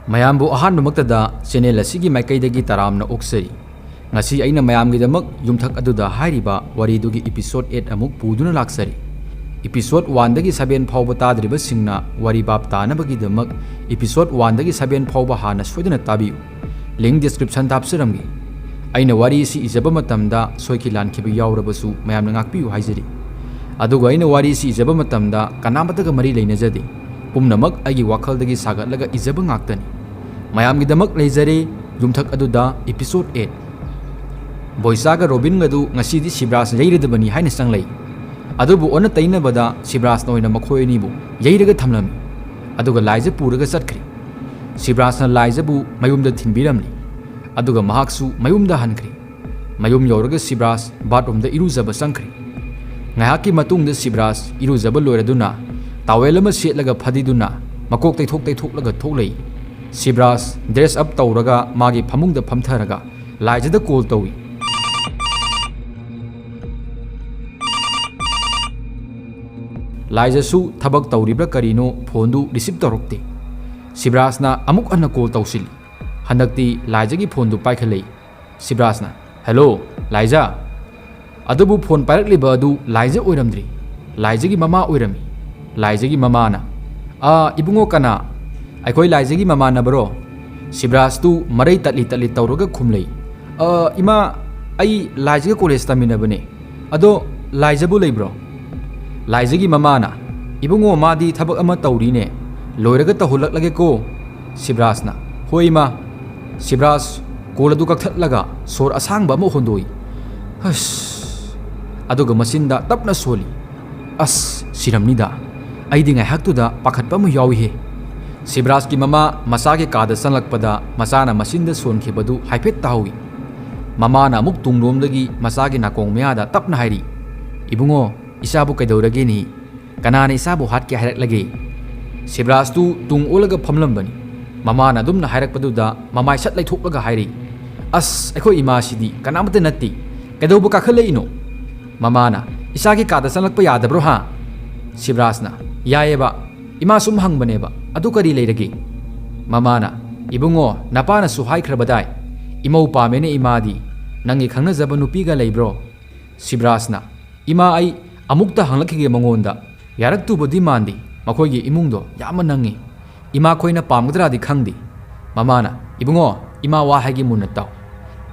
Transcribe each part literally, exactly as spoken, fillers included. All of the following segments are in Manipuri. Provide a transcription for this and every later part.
ꯃꯌꯥꯝꯕꯨ ꯑꯍꯥꯟꯕꯃꯛꯇꯗ ꯆꯦꯅꯦꯜ ꯑꯁꯤꯒꯤ ꯃꯥꯏꯀꯩꯗꯒꯤ ꯇꯔꯥꯝꯅ ꯑꯣꯛꯆꯔꯤ꯫ ꯉꯁꯤ ꯑꯩꯅ ꯃꯌꯥꯝꯒꯤꯗꯃꯛ ꯌꯨꯝꯊꯛ ꯑꯗꯨꯗ ꯍꯥꯏꯔꯤꯕ ꯋꯥꯔꯤꯗꯨꯒꯤ ꯏꯄꯤꯁꯣꯗ ꯑꯩꯠ ꯑꯃꯨꯛ ꯄꯨꯗꯨꯅ ꯂꯥꯛꯆꯔꯤ꯫ ꯏꯄꯤꯁꯣꯗ ꯋꯥꯟꯗꯒꯤ ꯁꯚꯦꯟ ꯐꯥꯎꯕ ꯇꯥꯗ꯭ꯔꯤꯕꯁꯤꯡꯅ ꯋꯥꯔꯤ ꯚꯥꯞ ꯇꯥꯅꯕꯒꯤꯗꯃꯛ ꯏꯄꯤꯁꯣꯗ ꯋꯥꯟꯗꯒꯤ ꯁꯚꯦꯟ ꯐꯥꯎꯕ ꯍꯥꯟꯅ ꯁꯣꯏꯗꯅ ꯇꯥꯕꯤꯌꯨ꯫ ꯂꯤꯡ ꯗꯤꯁꯀ꯭ꯔꯤꯞꯁꯟꯗ ꯍꯥꯞꯆꯔꯝꯒꯦ꯫ ꯑꯩꯅ ꯋꯥꯔꯤ ꯑꯁꯤ ꯏꯖꯕ ꯃꯇꯝꯗ ꯁꯣꯏꯈꯤ ꯂꯥꯟꯈꯤꯕ ꯌꯥꯎꯔꯕꯁꯨ ꯃꯌꯥꯝꯅ ꯉꯥꯛꯄꯤꯌꯨ ꯍꯥꯏꯖꯔꯤ꯫ ꯑꯗꯨꯒ ꯑꯩꯅ ꯋꯥꯔꯤ ꯑꯁꯤ ꯏꯖꯕ ꯃꯇꯝꯗ ꯀꯅꯥꯃꯠꯇꯒ ꯃꯔꯤ ꯂꯩꯅꯖꯗꯦ꯫ ꯄꯨꯝꯅꯃꯛ ꯑꯩꯒꯤ ꯋꯥꯈꯜꯗꯒꯤ ꯁꯥꯒꯠꯂꯒ ꯏꯖꯕ ꯉꯥꯛꯇꯅꯤ꯫ ꯃꯌꯥꯝꯒꯤꯗꯃꯛ ꯂꯩꯖꯔꯦ ꯌꯨꯝꯊꯛ ꯑꯗꯨꯗ ꯏꯄꯤꯁꯣꯗ ꯑꯩꯠ꯫ ꯕꯣꯏꯆꯥꯒ ꯔꯣꯕꯤꯟꯒꯗꯨ ꯉꯁꯤꯗꯤ ꯁꯤꯕ꯭ꯔꯥꯖꯅ ꯌꯩꯔꯗꯕꯅꯤ ꯍꯥꯏꯅ ꯆꯪꯂꯛꯏ꯫ ꯑꯗꯨꯕꯨ ꯑꯣꯟꯅ ꯇꯩꯅꯕꯗ ꯁꯤꯕ꯭ꯔꯥꯖꯅ ꯑꯣꯏꯅ ꯃꯈꯣꯏ ꯑꯅꯤꯕꯨ ꯌꯩꯔꯒ ꯊꯝꯂꯝꯃꯤ꯫ ꯑꯗꯨꯒ ꯂꯥꯏꯖ ꯄꯨꯔꯒ ꯆꯠꯈ꯭ꯔꯦ꯫ ꯁꯤꯕ꯭ꯔꯥꯖꯅ ꯂꯥꯏꯖꯕꯨ ꯃꯌꯨꯝꯗ ꯊꯤꯟꯕꯤꯔꯝꯂꯤ꯫ ꯑꯗꯨꯒ ꯃꯍꯥꯛꯁꯨ ꯃꯌꯨꯝꯗ ꯍꯟꯈ꯭ꯔꯦ꯫ ꯃꯌꯨꯝ ꯌꯧꯔꯒ ꯁꯤꯕ꯭ꯔꯥꯖ ꯕꯥꯠꯔꯨꯝꯗ ꯏꯔꯨꯖꯕ ꯆꯪꯈ꯭ꯔꯦ꯫ ꯉꯥꯏꯍꯥꯛꯀꯤ ꯃꯇꯨꯡꯗ ꯁꯤꯕ꯭ꯔꯥꯖ ꯏꯔꯨꯖꯕ ꯂꯣꯏꯔꯗꯨꯅ ꯇꯥꯋꯦꯜ ꯑꯃ ꯁꯦꯠꯂꯒ ꯐꯗꯤꯗꯨꯅ ꯃꯀꯣꯛ ꯇꯩꯊꯣꯛ ꯇꯩꯊꯣꯛꯂꯒ ꯊꯣꯛꯂꯛꯏ꯫ ꯁꯤꯕ꯭ꯔꯥꯖ ꯗ꯭ꯔꯦꯁ ꯑꯞ ꯇꯧꯔꯒ ꯃꯥꯒꯤ ꯐꯃꯨꯡꯗ ꯐꯝꯊꯔꯒ ꯂꯥꯏꯖꯗ ꯀꯣꯜ ꯇꯧꯏ꯫ ꯂꯥꯏꯖꯁꯨ ꯊꯕꯛ ꯇꯧꯔꯤꯕ꯭ꯔꯥ ꯀꯔꯤꯅꯣ ꯐꯣꯟꯗꯨ ꯔꯤꯁꯤꯞ ꯇꯧꯔꯛꯇꯦ꯫ ꯁꯤꯕ꯭ꯔꯥꯖꯅ ꯑꯃꯨꯛ ꯍꯟꯅ ꯀꯣꯜ ꯇꯧꯁꯤꯜꯂꯤ꯫ ꯍꯟꯗꯛꯇꯤ ꯂꯥꯏꯖꯒꯤ ꯐꯣꯟꯗꯨ ꯄꯥꯏꯈꯠꯂꯛꯏ꯫ ꯁꯤꯕ꯭ꯔꯥꯖꯅ, "ꯍꯦꯜꯂꯣ, ꯂꯥꯏꯖ?" ꯑꯗꯨꯕꯨ ꯐꯣꯟ ꯄꯥꯏꯔꯛꯂꯤꯕ ꯑꯗꯨ ꯂꯥꯏꯖ ꯑꯣꯏꯔꯝꯗ꯭ꯔꯤ꯫ ꯂꯥꯏꯖꯒꯤ ꯃꯃꯥ ꯑꯣꯏꯔꯝꯃꯤ꯫ ꯂꯥꯏꯖꯒꯤ ꯃꯃꯥꯅ, "ꯑꯥ, ꯏꯕꯨꯡꯉꯣ, ꯀꯅꯥ? ꯑꯩꯈꯣꯏ ꯂꯥꯏꯖꯒꯤ ꯃꯃꯥꯟꯅꯕꯔꯣ?" ꯁꯤꯕ꯭ꯔꯥꯖꯇꯨ ꯃꯔꯩ ꯇꯠꯂꯤ ꯇꯠꯂꯤ ꯇꯧꯔꯒ ꯈꯨꯝꯂꯩ꯫ "ꯑ, ꯏꯃꯥ, ꯑꯩ ꯂꯥꯏꯖꯒ ꯀꯣꯂꯦꯖ ꯇꯝꯃꯤꯟꯅꯕꯅꯦ꯫ ꯑꯗꯣ ꯂꯥꯏꯖꯕꯨ ꯂꯩꯕ꯭ꯔꯣ?" ꯂꯥꯏꯖꯒꯤ ꯃꯃꯥꯅ, "ꯏꯕꯨꯡꯉꯣ, ꯃꯥꯗꯤ ꯊꯕꯛ ꯑꯃ ꯇꯧꯔꯤꯅꯦ꯫ ꯂꯣꯏꯔꯒ ꯇꯧꯍꯜꯂꯛꯂꯒꯦꯀꯣ?" ꯁꯤꯕ꯭ꯔꯥꯖꯅ, "ꯍꯣꯏ, ꯏꯃꯥ꯫" ꯁꯤꯕ꯭ꯔꯥꯖ ꯀꯣꯜ ꯑꯗꯨ ꯀꯛꯊꯠꯂꯒ ꯁꯣꯔ ꯑꯁꯥꯡꯕ ꯑꯃ ꯍꯣꯟꯗꯣꯛꯏ꯫ ꯍꯁ! ꯑꯗꯨꯒ ꯃꯆꯤꯟꯗ ꯇꯞꯅ ꯁꯣꯜꯂꯤ꯫ "ꯑꯁ, ꯁꯤꯔꯝꯅꯤꯗ꯫ ꯑꯩꯗꯤ ꯉꯥꯏꯍꯥꯛꯇꯨꯗ ꯄꯥꯈꯠꯄ ꯑꯃ ꯌꯥꯎꯏꯍꯦ꯫" ꯁꯤꯕ꯭ꯔꯥꯖꯀꯤ ꯃꯃꯥ ꯃꯆꯥꯒꯤ ꯀꯥꯗ ꯆꯪꯂꯛꯄꯗ ꯃꯆꯥꯅ ꯃꯆꯤꯟꯗ ꯁꯣꯟꯈꯤꯕꯗꯨ ꯍꯥꯏꯐꯦꯠ ꯇꯥꯍꯧꯏ꯫ ꯃꯃꯥꯅ ꯑꯃꯨꯛ ꯇꯨꯡꯂꯣꯝꯗꯒꯤ ꯃꯆꯥꯒꯤ ꯅꯥꯀꯣꯡ ꯃꯌꯥꯗ ꯇꯞꯅ ꯍꯥꯏꯔꯤ, "ꯏꯕꯨꯡꯉꯣ, ꯏꯆꯥꯕꯨ ꯀꯩꯗꯧꯔꯒꯦꯅꯤ? ꯀꯅꯥꯅ ꯏꯆꯥꯕꯨ ꯍꯥꯠꯀꯦ ꯍꯥꯏꯔꯛꯂꯒꯦ?" ꯁꯤꯕ꯭ꯔꯥꯖꯇꯨ ꯇꯨꯡ ꯑꯣꯜꯂꯒ ꯐꯝꯂꯝꯕꯅꯤ꯫ ꯃꯃꯥꯅ ꯑꯗꯨꯝꯅ ꯍꯥꯏꯔꯛꯄꯗꯨꯗ ꯃꯃꯥꯏ ꯁꯠ ꯂꯩꯊꯣꯛꯂꯒ ꯍꯥꯏꯔꯛꯏ, "ꯑꯁ, ꯑꯩꯈꯣꯏ ꯏꯃꯥꯁꯤꯗꯤ ꯀꯅꯥꯃꯠꯇ ꯅꯠꯇꯦ꯫ ꯀꯩꯗꯧꯕ ꯀꯥꯈꯠꯂꯛꯏꯅꯣ?" ꯃꯃꯥꯅ, "ꯏꯆꯥꯒꯤ ꯀꯥꯗ ꯆꯪꯂꯛꯄ ꯌꯥꯗꯕ꯭ꯔꯣ, ꯍꯥ?" ꯁꯤꯕ꯭ꯔꯥꯖꯅ, "ꯌꯥꯏꯌꯦꯕ, ꯏꯃꯥ ꯁꯨꯝ ꯍꯪꯕꯅꯦꯕ, ꯑꯗꯨ ꯀꯔꯤ ꯂꯩꯔꯒꯦ?" ꯃꯃꯥꯅ, "ꯏꯕꯨꯡꯉꯣ, ꯅꯄꯥꯅꯁꯨ ꯍꯥꯏꯈ꯭ꯔꯕꯗꯥꯏ, ꯏꯃꯧ ꯄꯥꯝꯃꯦꯅꯦ ꯏꯃꯥꯗꯤ꯫ ꯅꯪꯒꯤ ꯈꯪꯅꯖꯕ ꯅꯨꯄꯤꯒ ꯂꯩꯕ꯭ꯔꯣ?" ꯁꯤꯕ꯭ꯔꯥꯖꯅ, "ꯏꯃꯥ, ꯑꯩ ꯑꯃꯨꯛꯇ ꯍꯪꯂꯛꯈꯤꯒꯦ ꯃꯉꯣꯟꯗ꯫ ꯌꯥꯔꯛꯇꯨꯕꯗꯤ ꯃꯥꯟꯗꯦ, ꯃꯈꯣꯏꯒꯤ ꯏꯃꯨꯡꯗꯣ ꯌꯥꯝꯅ ꯅꯪꯉꯤ꯫ ꯏꯃꯥꯈꯣꯏꯅ ꯄꯥꯝꯒꯗ꯭ꯔꯥꯗꯤ ꯈꯪꯗꯦ꯫" ꯃꯃꯥꯅ, "ꯏꯕꯨꯡꯉꯣ, ꯏꯃꯥ ꯋꯥ ꯍꯥꯏꯒꯦ ꯃꯨꯟꯅ ꯇꯥꯎ꯫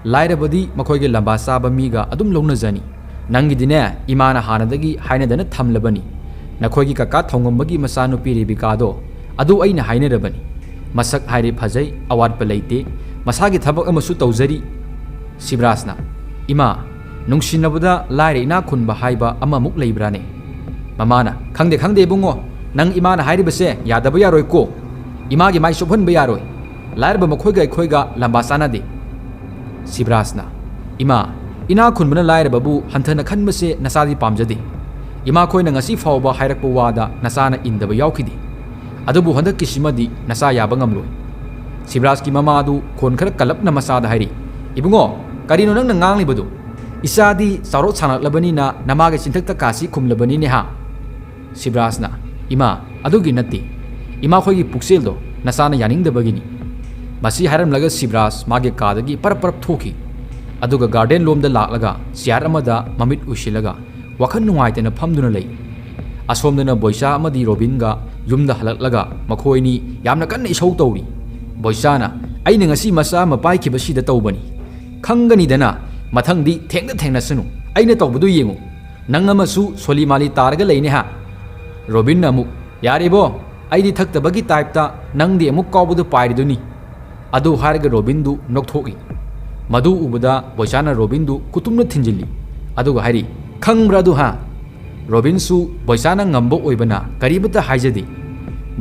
ꯂꯥꯏꯔꯕꯗꯤ ꯃꯈꯣꯏꯒꯤ ꯂꯝꯕꯥ ꯆꯥꯕ ꯃꯤꯒ ꯑꯗꯨꯝ ꯂꯧꯅꯖꯅꯤ꯫ ꯅꯪꯒꯤꯗꯤꯅꯦ, ꯏꯃꯥꯅ ꯍꯥꯟꯅꯗꯒꯤ ꯍꯥꯏꯅꯗꯅ ꯊꯝꯂꯕꯅꯤ꯫ ꯅꯈꯣꯏꯒꯤ ꯀꯀꯥ ꯊꯧꯉꯝꯕꯒꯤ ꯃꯆꯥꯅꯨꯄꯤ ꯔꯦꯕꯤꯀꯥꯗꯣ, ꯑꯗꯨ ꯑꯩꯅ ꯍꯥꯏꯅꯔꯕꯅꯤ꯫ ꯃꯁꯛ ꯍꯥꯏꯔꯦ ꯐꯖꯩ, ꯑꯋꯥꯠꯄ ꯂꯩꯇꯦ꯫ ꯃꯁꯥꯒꯤ ꯊꯕꯛ ꯑꯃꯁꯨ ꯇꯧꯖꯔꯤ꯫" ꯁꯤꯕ꯭ꯔꯥꯖꯅ, "ꯏꯃꯥ, ꯅꯨꯡꯁꯤꯅꯕꯗ ꯂꯥꯏꯔ ꯏꯅꯥꯛ ꯈꯨꯟꯕ ꯍꯥꯏꯕ ꯑꯃꯃꯨꯛ ꯂꯩꯕ꯭ꯔꯥꯅꯦ?" ꯃꯃꯥꯅ, "ꯈꯪꯗꯦ, ꯈꯪꯗꯦ ꯏꯕꯨꯡꯉꯣ, ꯅꯪ ꯏꯃꯥꯅ ꯍꯥꯏꯔꯤꯕꯁꯦ ꯌꯥꯗꯕ ꯌꯥꯔꯣꯏꯀꯣ꯫ ꯏꯃꯥꯒꯤ ꯃꯥꯏ ꯆꯣꯞꯍꯟꯕ ꯌꯥꯔꯣꯏ꯫ ꯂꯥꯏꯔꯕ ꯃꯈꯣꯏꯒ ꯑꯩꯈꯣꯏꯒ ꯂꯝꯕꯥ ꯆꯥꯅꯗꯦ꯫" ꯁꯤꯕ꯭ꯔꯥꯖꯅ, "ꯏꯃꯥ, ꯏꯅꯥꯛ ꯈꯨꯟꯕꯅ ꯂꯥꯏꯔꯕꯕꯨ ꯍꯟꯊꯅ ꯈꯟꯕꯁꯦ ꯅꯆꯥꯗꯤ ꯄꯥꯝꯖꯗꯦ꯫ ꯏꯃꯥꯈꯣꯏꯅ ꯉꯁꯤ ꯐꯥꯎꯕ ꯍꯥꯏꯔꯛꯄ ꯋꯥꯗ ꯅꯆꯥꯅ ꯏꯟꯗꯕ ꯌꯥꯎꯈꯤꯗꯦ꯫ ꯑꯗꯨꯕꯨ ꯍꯟꯗꯛꯀꯤꯁꯤꯃꯗꯤ ꯅꯆꯥ ꯌꯥꯕ ꯉꯝꯂꯣꯏ꯫" ꯁꯤꯕ꯭ꯔꯥꯖꯀꯤ ꯃꯃꯥꯗꯨ ꯈꯣꯟ ꯈꯔ ꯀꯜꯂꯞꯅ ꯃꯆꯥꯗ ꯍꯥꯏꯔꯤ, "ꯏꯕꯨꯡꯉꯣ, ꯀꯔꯤꯅꯣ ꯅꯪꯅ ꯉꯥꯡꯂꯤꯕꯗꯨ? ꯏꯆꯥꯗꯤ ꯆꯥꯎꯔꯛ ꯁꯥꯡꯂꯛꯂꯕꯅꯤꯅ ꯅꯃꯥꯒꯤ ꯆꯤꯟꯊꯛꯇ ꯀꯥꯁꯤ ꯈꯨꯝꯂꯕꯅꯤꯅꯦ ꯍꯥ?" ꯁꯤꯕ꯭ꯔꯥꯖꯅ, "ꯏꯃꯥ, ꯑꯗꯨꯒꯤ ꯅꯠꯇꯦ꯫ ꯏꯃꯥꯈꯣꯏꯒꯤ ꯄꯨꯛꯆꯦꯜꯗꯣ ꯅꯆꯥꯅ ꯌꯥꯅꯤꯡꯗꯕꯒꯤꯅꯤ꯫" ꯃꯁꯤ ꯍꯥꯏꯔꯝꯂꯒ ꯁꯤꯕ꯭ꯔꯥꯖ ꯃꯥꯒꯤ ꯀꯥꯗꯒꯤ ꯄꯔꯞ ꯄꯔꯞ ꯊꯣꯛꯈꯤ꯫ ꯑꯗꯨꯒ ꯒꯥꯔꯗꯦꯟ ꯂꯣꯝꯗ ꯂꯥꯛꯂꯒ ꯆꯤꯌꯥꯔ ꯑꯃꯗ ꯃꯃꯤꯠ ꯎꯏꯁꯤꯜꯂꯒ ꯋꯥꯈꯜ ꯅꯨꯡꯉꯥꯏꯇꯅ ꯐꯝꯗꯨꯅ ꯂꯩ꯫ ꯑꯁꯣꯝꯗꯅ ꯕꯣꯏꯆꯥ ꯑꯃꯗꯤ ꯔꯣꯕꯤꯟꯒ ꯌꯨꯝꯗ ꯍꯜꯂꯛꯂꯒ ꯃꯈꯣꯏ ꯑꯅꯤ ꯌꯥꯝꯅ ꯀꯟꯅ ꯏꯁꯧ ꯇꯧꯔꯤ꯫ ꯕꯣꯏꯆꯥꯅ, "ꯑꯩꯅ ꯉꯁꯤ ꯃꯆꯥ ꯑꯃ ꯄꯥꯏꯈꯤꯕꯁꯤꯗ ꯇꯧꯕꯅꯤ꯫ ꯈꯪꯒꯅꯤꯗꯅ, ꯃꯊꯪꯗꯤ ꯊꯦꯡꯅ ꯊꯦꯡꯅꯁꯅꯨ꯫ ꯑꯩꯅ ꯇꯧꯕꯗꯨ ꯌꯦꯡꯉꯨ꯫ ꯅꯪ ꯑꯃꯁꯨ ꯁꯣꯂꯤ ꯃꯥꯂꯤ ꯇꯥꯔꯒ ꯂꯩꯅꯦ ꯍꯥ?" ꯔꯣꯕꯤꯟꯅ ꯑꯃꯨꯛ, "ꯌꯥꯔꯦꯕꯣ, ꯑꯩꯗꯤ ꯊꯛꯇꯕꯒꯤ ꯇꯥꯏꯞꯇ ꯅꯪꯗꯤ ꯑꯃꯨꯛ ꯀꯥꯎꯕꯗꯨ ꯄꯥꯏꯔꯤꯗꯨꯅꯤ꯫" ꯑꯗꯨ ꯍꯥꯏꯔꯒ ꯔꯣꯕꯤꯟꯗꯨ ꯅꯣꯛꯊꯣꯛꯏ꯫ ꯃꯗꯨ ꯎꯕꯗ ꯕꯣꯏꯆꯥꯅ ꯔꯣꯕꯤꯟꯗꯨ ꯈꯨꯇꯨꯝꯅ ꯊꯤꯟꯖꯤꯜꯂꯤ꯫ ꯑꯗꯨꯒ ꯍꯥꯏꯔꯤ, "ꯈꯪꯕ꯭ꯔꯥ ꯑꯗꯨ ꯍꯥ?" ꯔꯣꯕꯤꯟꯁꯨ ꯕꯣꯏꯆꯥꯅ ꯉꯝꯕ ꯑꯣꯏꯕꯅ ꯀꯔꯤꯃꯠꯇ ꯍꯥꯏꯖꯗꯦ꯫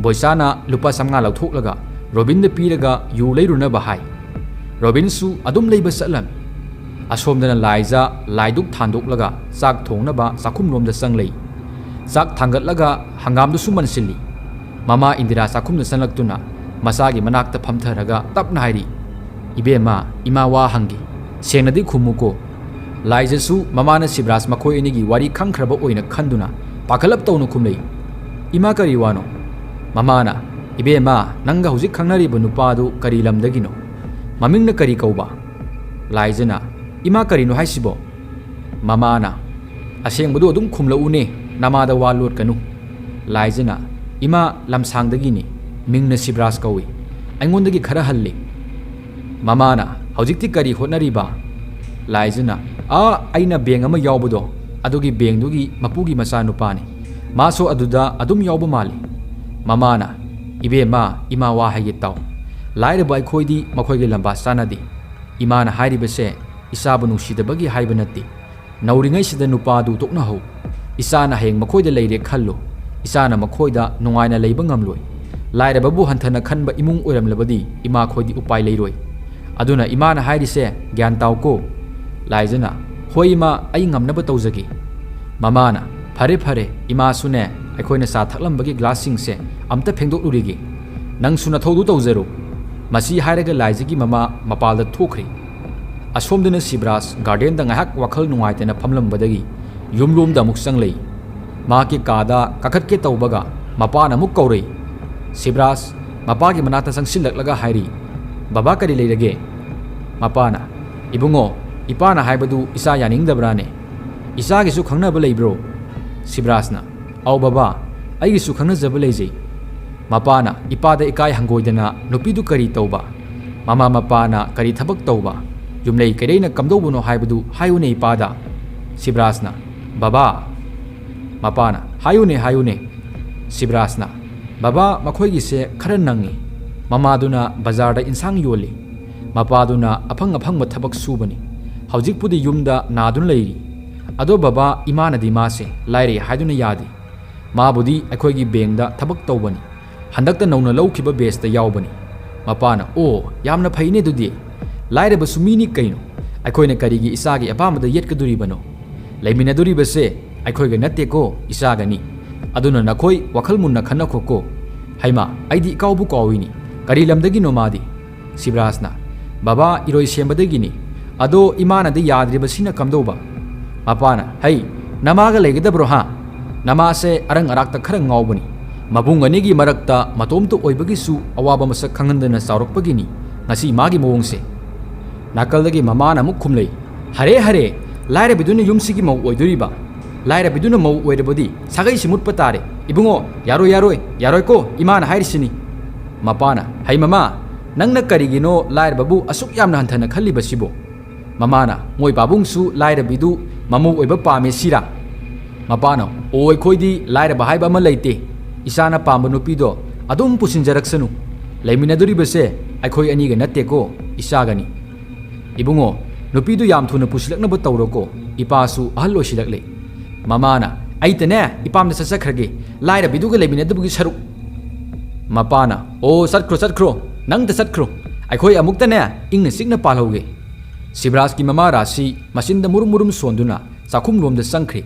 ꯕꯣꯏꯆꯥꯅ ꯂꯨꯄꯥ ꯆꯥꯝꯃꯉꯥ ꯂꯧꯊꯣꯛꯂꯒ ꯔꯣꯕꯤꯟꯗ ꯄꯤꯔꯒ ꯌꯨ ꯂꯩꯔꯨꯅꯕ ꯍꯥꯏ꯫ ꯔꯣꯕꯤꯟꯁꯨ ꯑꯗꯨꯝ ꯂꯩꯕ ꯆꯠꯂꯝꯃꯤ꯫ ꯑꯁꯣꯝꯗꯅ ꯂꯥꯏꯖ ꯂꯥꯏꯗꯨꯛ ꯊꯥꯟꯗꯣꯛꯂꯒ ꯆꯥꯛ ꯊꯣꯡꯅꯕ ꯆꯥꯛꯈꯨꯝꯂꯣꯝꯗ ꯆꯪꯂꯛꯏ꯫ ꯆꯥꯛ ꯊꯥꯡꯒꯠꯂꯒ ꯍꯪꯒꯥꯝꯗꯨꯁꯨ ꯃꯟꯁꯤꯜꯂꯤ꯫ ꯃꯃꯥ ꯏꯟꯗꯤꯔꯥ ꯆꯥꯛꯈꯨꯝꯗ ꯆꯪꯂꯛꯇꯨꯅ ꯃꯆꯥꯒꯤ ꯃꯅꯥꯛꯇ ꯐꯝꯊꯔꯒ ꯇꯞꯅ ꯍꯥꯏꯔꯤ, "ꯏꯕꯦꯝꯃ, ꯏꯃꯥ ꯋꯥ ꯍꯪꯒꯦ꯫ ꯁꯦꯡꯅꯗꯤ ꯈꯨꯝꯃꯨꯀꯣ꯫" ꯂꯥꯏꯖꯁꯨ ꯃꯃꯥꯅ ꯁꯤꯕ꯭ꯔꯥꯖ ꯃꯈꯣꯏ ꯑꯅꯤꯒꯤ ꯋꯥꯔꯤ ꯈꯪꯈ꯭ꯔꯕ ꯑꯣꯏꯅ ꯈꯟꯗꯨꯅ ꯄꯥꯈꯠꯂꯞ ꯇꯧꯅ ꯈꯨꯝꯂꯛꯏ, "ꯏꯃꯥ, ꯀꯔꯤ ꯋꯥꯅꯣ?" ꯃꯃꯥꯅ, "ꯏꯕꯦꯝꯃ, ꯅꯪꯒ ꯍꯧꯖꯤꯛ ꯈꯪꯅꯔꯤꯕ ꯅꯨꯄꯥꯗꯨ ꯀꯔꯤ ꯂꯝꯗꯒꯤꯅꯣ? ꯃꯃꯤꯡꯅ ꯀꯔꯤ ꯀꯧꯕ?" ꯂꯥꯏꯖꯅ, "ꯏꯃꯥ, ꯀꯔꯤꯅꯣ ꯍꯥꯏꯁꯤꯕꯣ?" ꯃꯃꯥꯅ, "ꯑꯁꯦꯡꯕꯗꯨ ꯑꯗꯨꯝ ꯈꯨꯝꯂꯛꯎꯅꯦ, ꯅꯃꯥꯗ ꯋꯥ ꯂꯣꯠꯀꯅꯨ꯫" ꯂꯥꯏꯖꯅ, "ꯏꯃꯥ, ꯂꯝꯁꯥꯡꯗꯒꯤꯅꯤ, ꯃꯤꯡꯅ ꯁꯤꯕ꯭ꯔꯥꯖ ꯀꯧꯏ, ꯑꯩꯉꯣꯟꯗꯒꯤ ꯈꯔ ꯍꯜꯂꯤ꯫" ꯃꯃꯥꯅ, "ꯍꯧꯖꯤꯛꯇꯤ ꯀꯔꯤ ꯍꯣꯠꯅꯔꯤꯕ?" ꯂꯥꯏꯖꯅ, "ꯑꯥ, ꯑꯩꯅ ꯕꯦꯡ ꯑꯃ ꯌꯥꯎꯕꯗꯣ, ꯑꯗꯨꯒꯤ ꯕꯦꯡꯗꯨꯒꯤ ꯃꯄꯨꯒꯤ ꯃꯆꯥꯅꯨꯄꯥꯅꯤ꯫ ꯃꯥꯁꯨ ꯑꯗꯨꯗ ꯑꯗꯨꯝ ꯌꯥꯎꯕ ꯃꯥꯜꯂꯤ꯫" ꯃꯃꯥꯅ, "ꯏꯕꯦꯝꯃ, ꯏꯃꯥ ꯋꯥ ꯍꯥꯏꯒꯦ ꯇꯥꯎ꯫ ꯂꯥꯏꯔꯕ ꯑꯩꯈꯣꯏꯗꯤ ꯃꯈꯣꯏꯒꯤ ꯂꯝꯕꯥ ꯆꯥꯅꯗꯦ꯫ ꯏꯃꯥꯅ ꯍꯥꯏꯔꯤꯕꯁꯦ ꯏꯆꯥꯕꯨ ꯅꯨꯡꯁꯤꯗꯕꯒꯤ ꯍꯥꯏꯕ ꯅꯠꯇꯦ꯫ ꯅꯧꯔꯤꯉꯩꯁꯤꯗ ꯅꯨꯄꯥꯗꯨ ꯇꯣꯛꯅꯍꯧ꯫ ꯏꯆꯥꯅ ꯍꯌꯦꯡ ꯃꯈꯣꯏꯗ ꯂꯩꯔꯦ ꯈꯜꯂꯣ, ꯏꯆꯥꯅ ꯃꯈꯣꯏꯗ ꯅꯨꯡꯉꯥꯏꯅ ꯂꯩꯕ ꯉꯝꯂꯣꯏ꯫ ꯂꯥꯏꯔꯕꯕꯨ ꯍꯟꯊꯅ ꯈꯟꯕ ꯏꯃꯨꯡ ꯑꯣꯏꯔꯝꯂꯕꯗꯤ ꯏꯃꯥꯈꯣꯏꯗꯤ ꯎꯄꯥꯏ ꯂꯩꯔꯣꯏ꯫ ꯑꯗꯨꯅ ꯏꯃꯥꯅ ꯍꯥꯏꯔꯤꯁꯦ ꯒ꯭ꯌꯥꯟ ꯇꯥꯎꯀꯣ꯫" ꯂꯥꯏꯖꯅ, "ꯍꯣꯏ ꯏꯃꯥ, ꯑꯩ ꯉꯝꯅꯕ ꯇꯧꯖꯒꯦ꯫" ꯃꯃꯥꯅ, "ꯐꯔꯦ ꯐꯔꯦ, ꯏꯃꯥꯁꯨꯅꯦ, ꯑꯩꯈꯣꯏꯅ ꯆꯥ ꯊꯛꯂꯝꯕꯒꯤ ꯒ꯭ꯂꯥꯁꯁꯤꯡꯁꯦ ꯑꯝꯇ ꯐꯦꯡꯗꯣꯛꯂꯨꯔꯤꯒꯦ꯫ ꯅꯪꯁꯨ ꯅꯊꯧꯗꯨ ꯇꯧꯖꯔꯣ꯫" ꯃꯁꯤ ꯍꯥꯏꯔꯒ ꯂꯥꯏꯖꯒꯤ ꯃꯃꯥ ꯃꯄꯥꯜꯗ ꯊꯣꯛꯈ꯭ꯔꯦ꯫ ꯑꯁꯣꯝꯗꯅ ꯁꯤꯕ꯭ꯔꯥꯖ ꯒꯥꯔꯗꯦꯟꯗ ꯉꯥꯏꯍꯥꯛ ꯋꯥꯈꯜ ꯅꯨꯡꯉꯥꯏꯇꯅ ꯐꯝꯂꯝꯕꯗꯒꯤ ꯌꯨꯝꯂꯣꯝꯗ ꯑꯃꯨꯛ ꯆꯪꯂꯛꯏ꯫ ꯃꯍꯥꯛꯀꯤ ꯀꯥꯗ ꯀꯥꯈꯠꯀꯦ ꯇꯧꯕꯒ ꯃꯄꯥꯅ ꯑꯃꯨꯛ ꯀꯧꯔꯛꯏ꯫ ꯁꯤꯕ꯭ꯔꯥꯖ ꯃꯄꯥꯒꯤ ꯃꯅꯥꯛꯇ ꯆꯪꯁꯤꯜꯂꯛꯂꯒ ꯍꯥꯏꯔꯤ, "ꯕꯕꯥ, ꯀꯔꯤ ꯂꯩꯔꯒꯦ?" ꯃꯄꯥꯅ, "ꯏꯕꯨꯡꯉꯣ, ꯏꯄꯥꯅ ꯍꯥꯏꯕꯗꯨ ꯏꯆꯥ ꯌꯥꯅꯤꯡꯗꯕ꯭ꯔꯥꯅꯦ? ꯏꯆꯥꯒꯤꯁꯨ ꯈꯪꯅꯕ ꯂꯩꯕ꯭ꯔꯣ?" ꯁꯤꯕ꯭ꯔꯥꯖꯅ, "ꯑꯧ ꯕꯕꯥ, ꯑꯩꯒꯤꯁꯨ ꯈꯪꯅꯖꯕ ꯂꯩꯖꯩ꯫" ꯃꯄꯥꯅ ꯏꯄꯥꯗ ꯏꯀꯥꯏ ꯍꯪꯒꯣꯏꯗꯅ, "ꯅꯨꯄꯤꯗꯨ ꯀꯔꯤ ꯇꯧꯕ? ꯃꯃꯥ ꯃꯄꯥꯅ ꯀꯔꯤ ꯊꯕꯛ ꯇꯧꯕ? ꯌꯨꯝꯂꯩ ꯀꯩꯔꯩꯅ ꯀꯝꯗꯧꯕꯅꯣ ꯍꯥꯏꯕꯗꯨ ꯍꯥꯏꯌꯨꯅꯦ ꯏꯄꯥꯗ꯫" ꯁꯤꯕ꯭ꯔꯥꯖꯅ, "ꯕꯕꯥ꯫" ꯃꯄꯥꯅ, "ꯍꯥꯏꯌꯨꯅꯦ, ꯍꯥꯏꯌꯨꯅꯦ꯫" ꯁꯤꯕ꯭ꯔꯥꯖꯅ, "ꯕꯕꯥ, ꯃꯈꯣꯏꯒꯤꯁꯦ ꯈꯔ ꯅꯪꯉꯤ꯫ ꯃꯃꯥꯗꯨꯅ ꯕꯖꯥꯔꯗ ꯏꯟꯁꯥꯡ ꯌꯣꯜꯂꯤ꯫ ꯃꯄꯥꯗꯨꯅ ꯑꯐꯪ ꯑꯐꯪꯕ ꯊꯕꯛ ꯁꯨꯕꯅꯤ꯫ ꯍꯧꯖꯤꯛꯄꯨꯗꯤ ꯌꯨꯝꯗ ꯅꯥꯗꯨꯅ ꯂꯩꯔꯤ꯫ ꯑꯗꯣ ꯕꯕꯥ, ꯏꯃꯥꯅꯗꯤ ꯃꯥꯁꯦ ꯂꯥꯏꯔꯩ ꯍꯥꯏꯗꯨꯅ ꯌꯥꯗꯦ꯫ ꯃꯥꯕꯨꯗꯤ ꯑꯩꯈꯣꯏꯒꯤ ꯕꯦꯡꯗ ꯊꯕꯛ ꯇꯧꯕꯅꯤ꯫ ꯍꯟꯗꯛꯇ ꯅꯧꯅ ꯂꯧꯈꯤꯕ ꯕꯦꯁꯇ ꯌꯥꯎꯕꯅꯤ꯫" ꯃꯄꯥꯅ, "ꯑꯣ, ꯌꯥꯝꯅ ꯐꯩꯅꯦ ꯑꯗꯨꯗꯤ꯫ ꯂꯥꯏꯔꯕꯁꯨ ꯃꯤꯅꯤ ꯀꯩꯅꯣ꯫ ꯑꯩꯈꯣꯏꯅ ꯀꯔꯤꯒꯤ ꯏꯆꯥꯒꯤ ꯑꯄꯥꯝꯕꯗ ꯌꯦꯠꯀꯗꯣꯔꯤꯕꯅꯣ? ꯂꯩꯃꯤꯟꯅꯗꯣꯔꯤꯕꯁꯦ ꯑꯩꯈꯣꯏꯒ ꯅꯠꯇꯦꯀꯣ, ꯏꯆꯥꯒꯅꯤ꯫ ꯑꯗꯨꯅ ꯅꯈꯣꯏ ꯋꯥꯈꯜ ꯃꯨꯟꯅ ꯈꯟꯅꯈꯣꯀꯣ꯫" "ꯍꯩꯃꯥ, ꯑꯩꯗꯤ ꯏꯀꯥꯎꯕꯨ ꯀꯥꯎꯏꯅꯤ꯫ ꯀꯔꯤ ꯂꯝꯗꯒꯤꯅꯣ ꯃꯥꯗꯤ?" ꯁꯤꯕ꯭ꯔꯥꯖꯅ, "ꯕꯕꯥ, ꯏꯔꯣꯏ ꯁꯦꯝꯕꯗꯒꯤꯅꯤ꯫ ꯑꯗꯣ ꯏꯃꯥꯅꯗꯤ ꯌꯥꯗ꯭ꯔꯤꯕꯁꯤꯅ ꯀꯝꯗꯧꯕ?" ꯃꯄꯥꯅ, "ꯍꯩ, ꯅꯃꯥꯒ ꯂꯩꯒꯗꯕ꯭ꯔꯣ ꯍꯥ? ꯅꯃꯥꯁꯦ ꯑꯔꯪ ꯑꯔꯥꯛꯇ ꯈꯔ ꯉꯥꯎꯕꯅꯤ꯫ ꯃꯕꯨꯡ ꯑꯅꯤꯒꯤ ꯃꯔꯛꯇ ꯃꯇꯣꯝꯇ ꯑꯣꯏꯕꯒꯤꯁꯨ ꯑꯋꯥꯕ ꯃꯁꯛ ꯈꯪꯍꯟꯗꯅ ꯆꯥꯎꯔꯛꯄꯒꯤꯅꯤ ꯉꯁꯤ ꯃꯥꯒꯤ ꯃꯑꯣꯡꯁꯦ꯫ ꯅꯥꯀꯜꯗꯒꯤ ꯃꯃꯥꯅ ꯑꯃꯨꯛ ꯈꯨꯝꯂꯩ, "ꯍꯔꯦ ꯍꯔꯦ, ꯂꯥꯏꯔꯕꯤꯗꯨꯅ ꯌꯨꯝꯁꯤꯒꯤ ꯃꯧ ꯑꯣꯏꯗꯣꯔꯤꯕ? ꯂꯥꯏꯔꯕꯤꯗꯨꯅ ꯃꯧ ꯑꯣꯏꯔꯕꯗꯤ ꯁꯥꯒꯩꯁꯤ ꯃꯨꯠꯄ ꯇꯥꯔꯦ꯫ ꯏꯕꯨꯡꯉꯣ, ꯌꯥꯔꯣꯏ, ꯌꯥꯔꯣꯏ, ꯌꯥꯔꯣꯏꯀꯣ, ꯏꯃꯥꯅ ꯍꯥꯏꯔꯤꯁꯤꯅꯤ꯫" ꯃꯄꯥꯅ, "ꯍꯩ ꯃꯃꯥ, ꯅꯪꯅ ꯀꯔꯤꯒꯤꯅꯣ ꯂꯥꯏꯔꯕꯕꯨ ꯑꯁꯨꯛ ꯌꯥꯝꯅ ꯍꯟꯊꯅ ꯈꯜꯂꯤꯕꯁꯤꯕꯣ?" ꯃꯃꯥꯅ, "ꯃꯣꯏ ꯄꯥꯕꯨꯡꯁꯨ ꯂꯥꯏꯔꯕꯤꯗꯨ ꯃꯃꯧ ꯑꯣꯏꯕ ꯄꯥꯝꯃꯦ ꯁꯤꯔꯥ?" ꯃꯄꯥꯅ, "ꯑꯣ, ꯑꯩꯈꯣꯏꯗꯤ ꯂꯥꯏꯔꯕ ꯍꯥꯏꯕ ꯑꯃ ꯂꯩꯇꯦ꯫ ꯏꯆꯥꯅ ꯄꯥꯝꯕ ꯅꯨꯄꯤꯗꯣ ꯑꯗꯨꯝ ꯄꯨꯁꯤꯟꯖꯔꯛꯁꯅꯨ꯫ ꯂꯩꯃꯤꯟꯅꯗꯣꯔꯤꯕꯁꯦ ꯑꯩꯈꯣꯏ ꯑꯅꯤꯒ ꯅꯠꯇꯦꯀꯣ, ꯏꯆꯥꯒꯅꯤ꯫ ꯏꯕꯨꯡꯉꯣ, ꯅꯨꯄꯤꯗꯨ ꯌꯥꯝ ꯊꯨꯅ ꯄꯨꯁꯤꯜꯂꯛꯅꯕ ꯇꯧꯔꯣꯀꯣ, ꯏꯄꯥꯁꯨ ꯑꯍꯜ ꯑꯣꯏꯁꯤꯜꯂꯛꯂꯦ꯫" ꯃꯃꯥꯅ, "ꯑꯩꯇꯅꯦ ꯏꯄꯥꯝꯗ ꯆꯠꯆꯈ꯭ꯔꯒꯦ, ꯂꯥꯏꯔꯕꯤꯗꯨꯒ ꯂꯩꯃꯤꯟꯅꯗꯕꯒꯤ ꯁꯔꯨꯛ꯫" ꯃꯄꯥꯅ, "ꯑꯣ, ꯆꯠꯈ꯭ꯔꯣ, ꯆꯠꯈ꯭ꯔꯣ, ꯅꯪꯇ ꯆꯠꯈ꯭ꯔꯣ꯫ ꯑꯩꯈꯣꯏ ꯑꯃꯨꯛꯇꯅꯦ ꯏꯪꯅ ꯆꯤꯛꯅ ꯄꯥꯜꯍꯧꯒꯦ꯫" ꯁꯤꯕꯔꯥꯖꯀꯤ ꯃꯃꯥ ꯔꯥꯁꯤ ꯃꯆꯤꯟꯗ ꯃꯨꯔꯨꯝ ꯃꯨꯔꯨꯝ ꯁꯣꯟꯗꯨꯅ ꯆꯥꯛꯈꯨꯝꯂꯣꯝꯗ ꯆꯪꯈ꯭ꯔꯦ꯫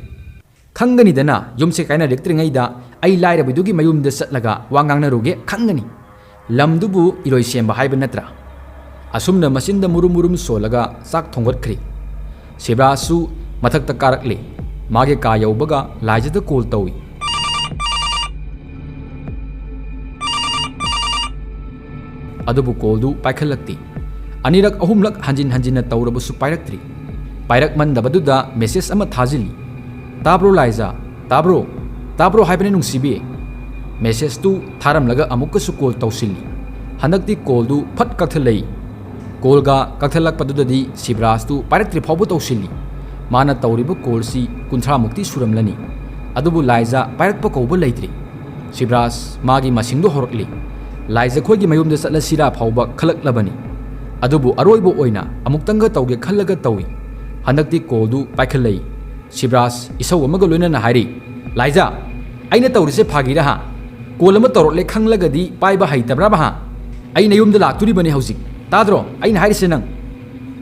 "ꯈꯪꯒꯅꯤꯗꯅ, ꯌꯨꯝꯁꯦ ꯀꯥꯏꯅꯔꯛꯇ꯭ꯔꯤꯉꯩꯗ ꯑꯩ ꯂꯥꯏꯔꯕꯤꯗꯨꯒꯤ ꯃꯌꯨꯝꯗ ꯆꯠꯂꯒ ꯋꯥ ꯉꯥꯡꯅꯔꯨꯒꯦ ꯈꯪꯒꯅꯤ꯫ ꯂꯝꯗꯨꯕꯨ ꯏꯔꯣꯏ ꯁꯦꯝꯕ ꯍꯥꯏꯕ ꯅꯠꯇ꯭ꯔꯥ?" ꯑꯁꯨꯝꯅ ꯃꯆꯤꯟꯗ ꯃꯨꯔꯨꯝ ꯃꯨꯔꯨꯝ ꯁꯣꯜꯂꯒ ꯆꯥꯛ ꯊꯣꯡꯒꯠꯈ꯭ꯔꯦ꯫ ꯁꯤꯕꯔꯥꯖꯁꯨ ꯃꯊꯛꯇ ꯀꯥꯔꯛꯂꯦ꯫ ꯃꯥꯒꯤ ꯀꯥ ꯌꯧꯕꯒ ꯂꯥꯏꯖꯗ ꯀꯣꯜ ꯇꯧꯏ꯫ ꯑꯗꯨꯕꯨ ꯀꯣꯜꯗꯨ ꯄꯥꯏꯈꯠꯂꯛꯇꯦ꯫ ꯑꯅꯤꯔꯛ ꯑꯍꯨꯝꯂꯛ ꯍꯟꯖꯤꯟ ꯍꯟꯖꯤꯟꯅ ꯇꯧꯔꯕꯁꯨ ꯄꯥꯏꯔꯛꯇ꯭ꯔꯤ꯫ ꯄꯥꯏꯔꯛꯃꯟꯗꯕꯗꯨꯗ ꯃꯦꯁꯦꯖ ꯑꯃ ꯊꯥꯖꯤꯜꯂꯤ꯫ "ꯇꯥꯕ꯭ꯔꯣ ꯂꯥꯏꯖ? ꯇꯥꯕ꯭ꯔꯣ? ꯇꯥꯕ꯭ꯔꯣ ꯍꯥꯏꯕꯅꯦ ꯅꯨꯡꯁꯤꯕꯤ?" ꯃꯦꯁꯦꯖꯇꯨ ꯊꯥꯔꯝꯂꯒ ꯑꯃꯨꯛꯀꯁꯨ ꯀꯣꯜ ꯇꯧꯁꯤꯜꯂꯤ꯫ ꯍꯟꯗꯛꯇꯤ ꯀꯣꯜꯗꯨ ꯐꯠ ꯀꯛꯊꯠꯂꯛꯏ꯫ ꯀꯣꯜꯒ ꯀꯛꯊꯠꯂꯛꯄꯗꯨꯗꯗꯤ ꯁꯤꯕꯔꯥꯖꯇꯨ ꯄꯥꯏꯔꯛꯇ꯭ꯔꯤ ꯐꯥꯎꯕ ꯇꯧꯁꯤꯜꯂꯤ꯫ ꯃꯥꯅ ꯇꯧꯔꯤꯕ ꯀꯣꯜꯁꯤ ꯀꯨꯟꯊ꯭ꯔꯥꯃꯨꯛꯇꯤ ꯁꯨꯔꯝꯂꯅꯤ꯫ ꯑꯗꯨꯕꯨ ꯂꯥꯏꯖ ꯄꯥꯏꯔꯛꯄ ꯀꯧꯕ ꯂꯩꯇ꯭ꯔꯤ꯫ ꯁꯤꯕꯔꯥꯖ ꯃꯥꯒꯤ ꯃꯁꯤꯡꯗꯣ ꯍꯧꯔꯛꯂꯤ꯫ ꯂꯥꯏꯖ ꯈꯣꯏꯒꯤ ꯃꯌꯨꯝꯗ ꯆꯠꯂꯁꯤꯔꯥ ꯐꯥꯎꯕ ꯈꯜꯂꯛꯂꯕꯅꯤ꯫ ꯑꯗꯨꯕꯨ ꯑꯔꯣꯏꯕ ꯑꯣꯏꯅ ꯑꯃꯨꯛꯇꯪꯒ ꯇꯧꯒꯦ ꯈꯜꯂꯒ ꯇꯧꯏ꯫ ꯍꯟꯗꯛꯇꯤ ꯀꯣꯜꯗꯨ ꯄꯥꯏꯈꯠꯂꯛꯏ꯫ ꯁꯤꯕꯔꯥꯖ ꯏꯁꯧ ꯑꯃꯒ ꯂꯣꯏꯅꯅ ꯍꯥꯏꯔꯤ, "ꯂꯥꯏꯖ, ꯑꯩꯅ ꯇꯧꯔꯤꯁꯦ ꯐꯥꯒꯤꯔꯥ ꯍꯥ? ꯀꯣꯜ ꯑꯃ ꯇꯧꯔꯛꯂꯦ ꯈꯪꯂꯒꯗꯤ ꯄꯥꯏꯕ ꯍꯩꯇꯕ꯭ꯔꯥꯕ ꯍꯥ? ꯑꯩ ꯅꯌꯨꯝꯗ ꯂꯥꯛꯇꯣꯔꯤꯕꯅꯤ ꯍꯧꯖꯤꯛ꯫ ꯇꯥꯗ꯭ꯔꯣ ꯑꯩꯅ ꯍꯥꯏꯔꯤꯁꯦ ꯅꯪ?"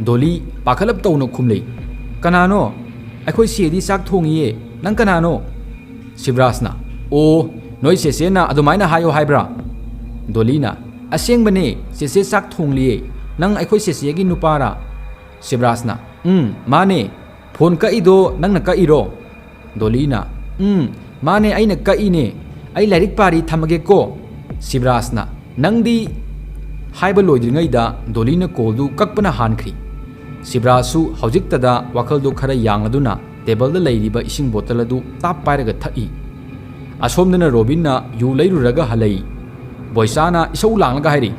ꯗꯣꯂꯤ ꯄꯥꯈꯠꯂꯞ ꯇꯧꯅ ꯈꯨꯝꯂꯩ, "ꯀꯅꯥꯅꯣ? ꯑꯩꯈꯣꯏ ꯆꯦꯗꯤ ꯆꯥꯛ ꯊꯣꯡꯉꯤꯌꯦ꯫ ꯅꯪ ꯀꯅꯥꯅꯣ?" ꯁꯤꯕꯔꯥꯖꯅ, "ꯑꯣ, ꯅꯣꯏ ꯆꯦꯆꯦꯅ ꯑꯗꯨꯃꯥꯏꯅ ꯍꯥꯏꯌꯣ ꯍꯥꯏꯕ꯭ꯔꯥ?" ꯗꯣꯂꯤꯅ, "ꯑꯁꯦꯡꯕꯅꯦ, ꯆꯦꯆꯦ ꯆꯥꯛ ꯊꯣꯡꯂꯤꯌꯦ꯫ ꯅꯪ ꯑꯩꯈꯣꯏ ꯆꯦꯆꯦꯒꯤ ꯅꯨꯄꯥꯔꯥ?" ꯁꯤꯕꯔꯥꯖꯅ, "ꯎꯝ, ꯃꯥꯅꯦ꯫ ꯐꯣꯟ ꯀꯛꯏꯗꯣ ꯅꯪꯅ ꯀꯛꯏꯔꯣ?" ꯗꯣꯂꯤꯅ, "ꯎꯝ, ꯃꯥꯅꯦ, ꯑꯩꯅ ꯀꯛꯏꯅꯦ꯫ "ꯑꯩ ꯂꯥꯏꯔꯤꯛ ꯄꯥꯔꯤ, ꯊꯝꯃꯒꯦꯀꯣ꯫" ꯁꯤꯕꯔꯥꯖꯅ, "ꯅꯪꯗꯤ?" ꯍꯥꯏꯕ ꯂꯣꯏꯗ꯭ꯔꯤꯉꯩꯗ ꯗꯣꯂꯤꯅ ꯀꯣꯜꯗꯨ ꯀꯛꯄꯅ ꯍꯥꯟꯈ꯭ꯔꯤ꯫ ꯁꯤꯕꯔꯥꯖꯁꯨ ꯍꯧꯖꯤꯛꯇꯗ ꯋꯥꯈꯜꯗꯨ ꯈꯔ ꯌꯥꯡꯂꯗꯨꯅ ꯇꯦꯕꯜꯗ ꯂꯩꯔꯤꯕ ꯏꯁꯤꯡ ꯕꯣꯇꯜ ꯑꯗꯨ ꯇꯥꯞ ꯄꯥꯏꯔꯒ ꯊꯛꯏ꯫ ꯑꯁꯣꯝꯗꯅ ꯔꯣꯕꯤꯟꯅ ꯌꯨ ꯂꯩꯔꯨꯔꯒ ꯍꯜꯂꯛꯏ꯫ ꯕꯣꯏꯆꯥꯅ ꯏꯁꯧ ꯂꯥꯡꯂꯒ ꯍꯥꯏꯔꯤ,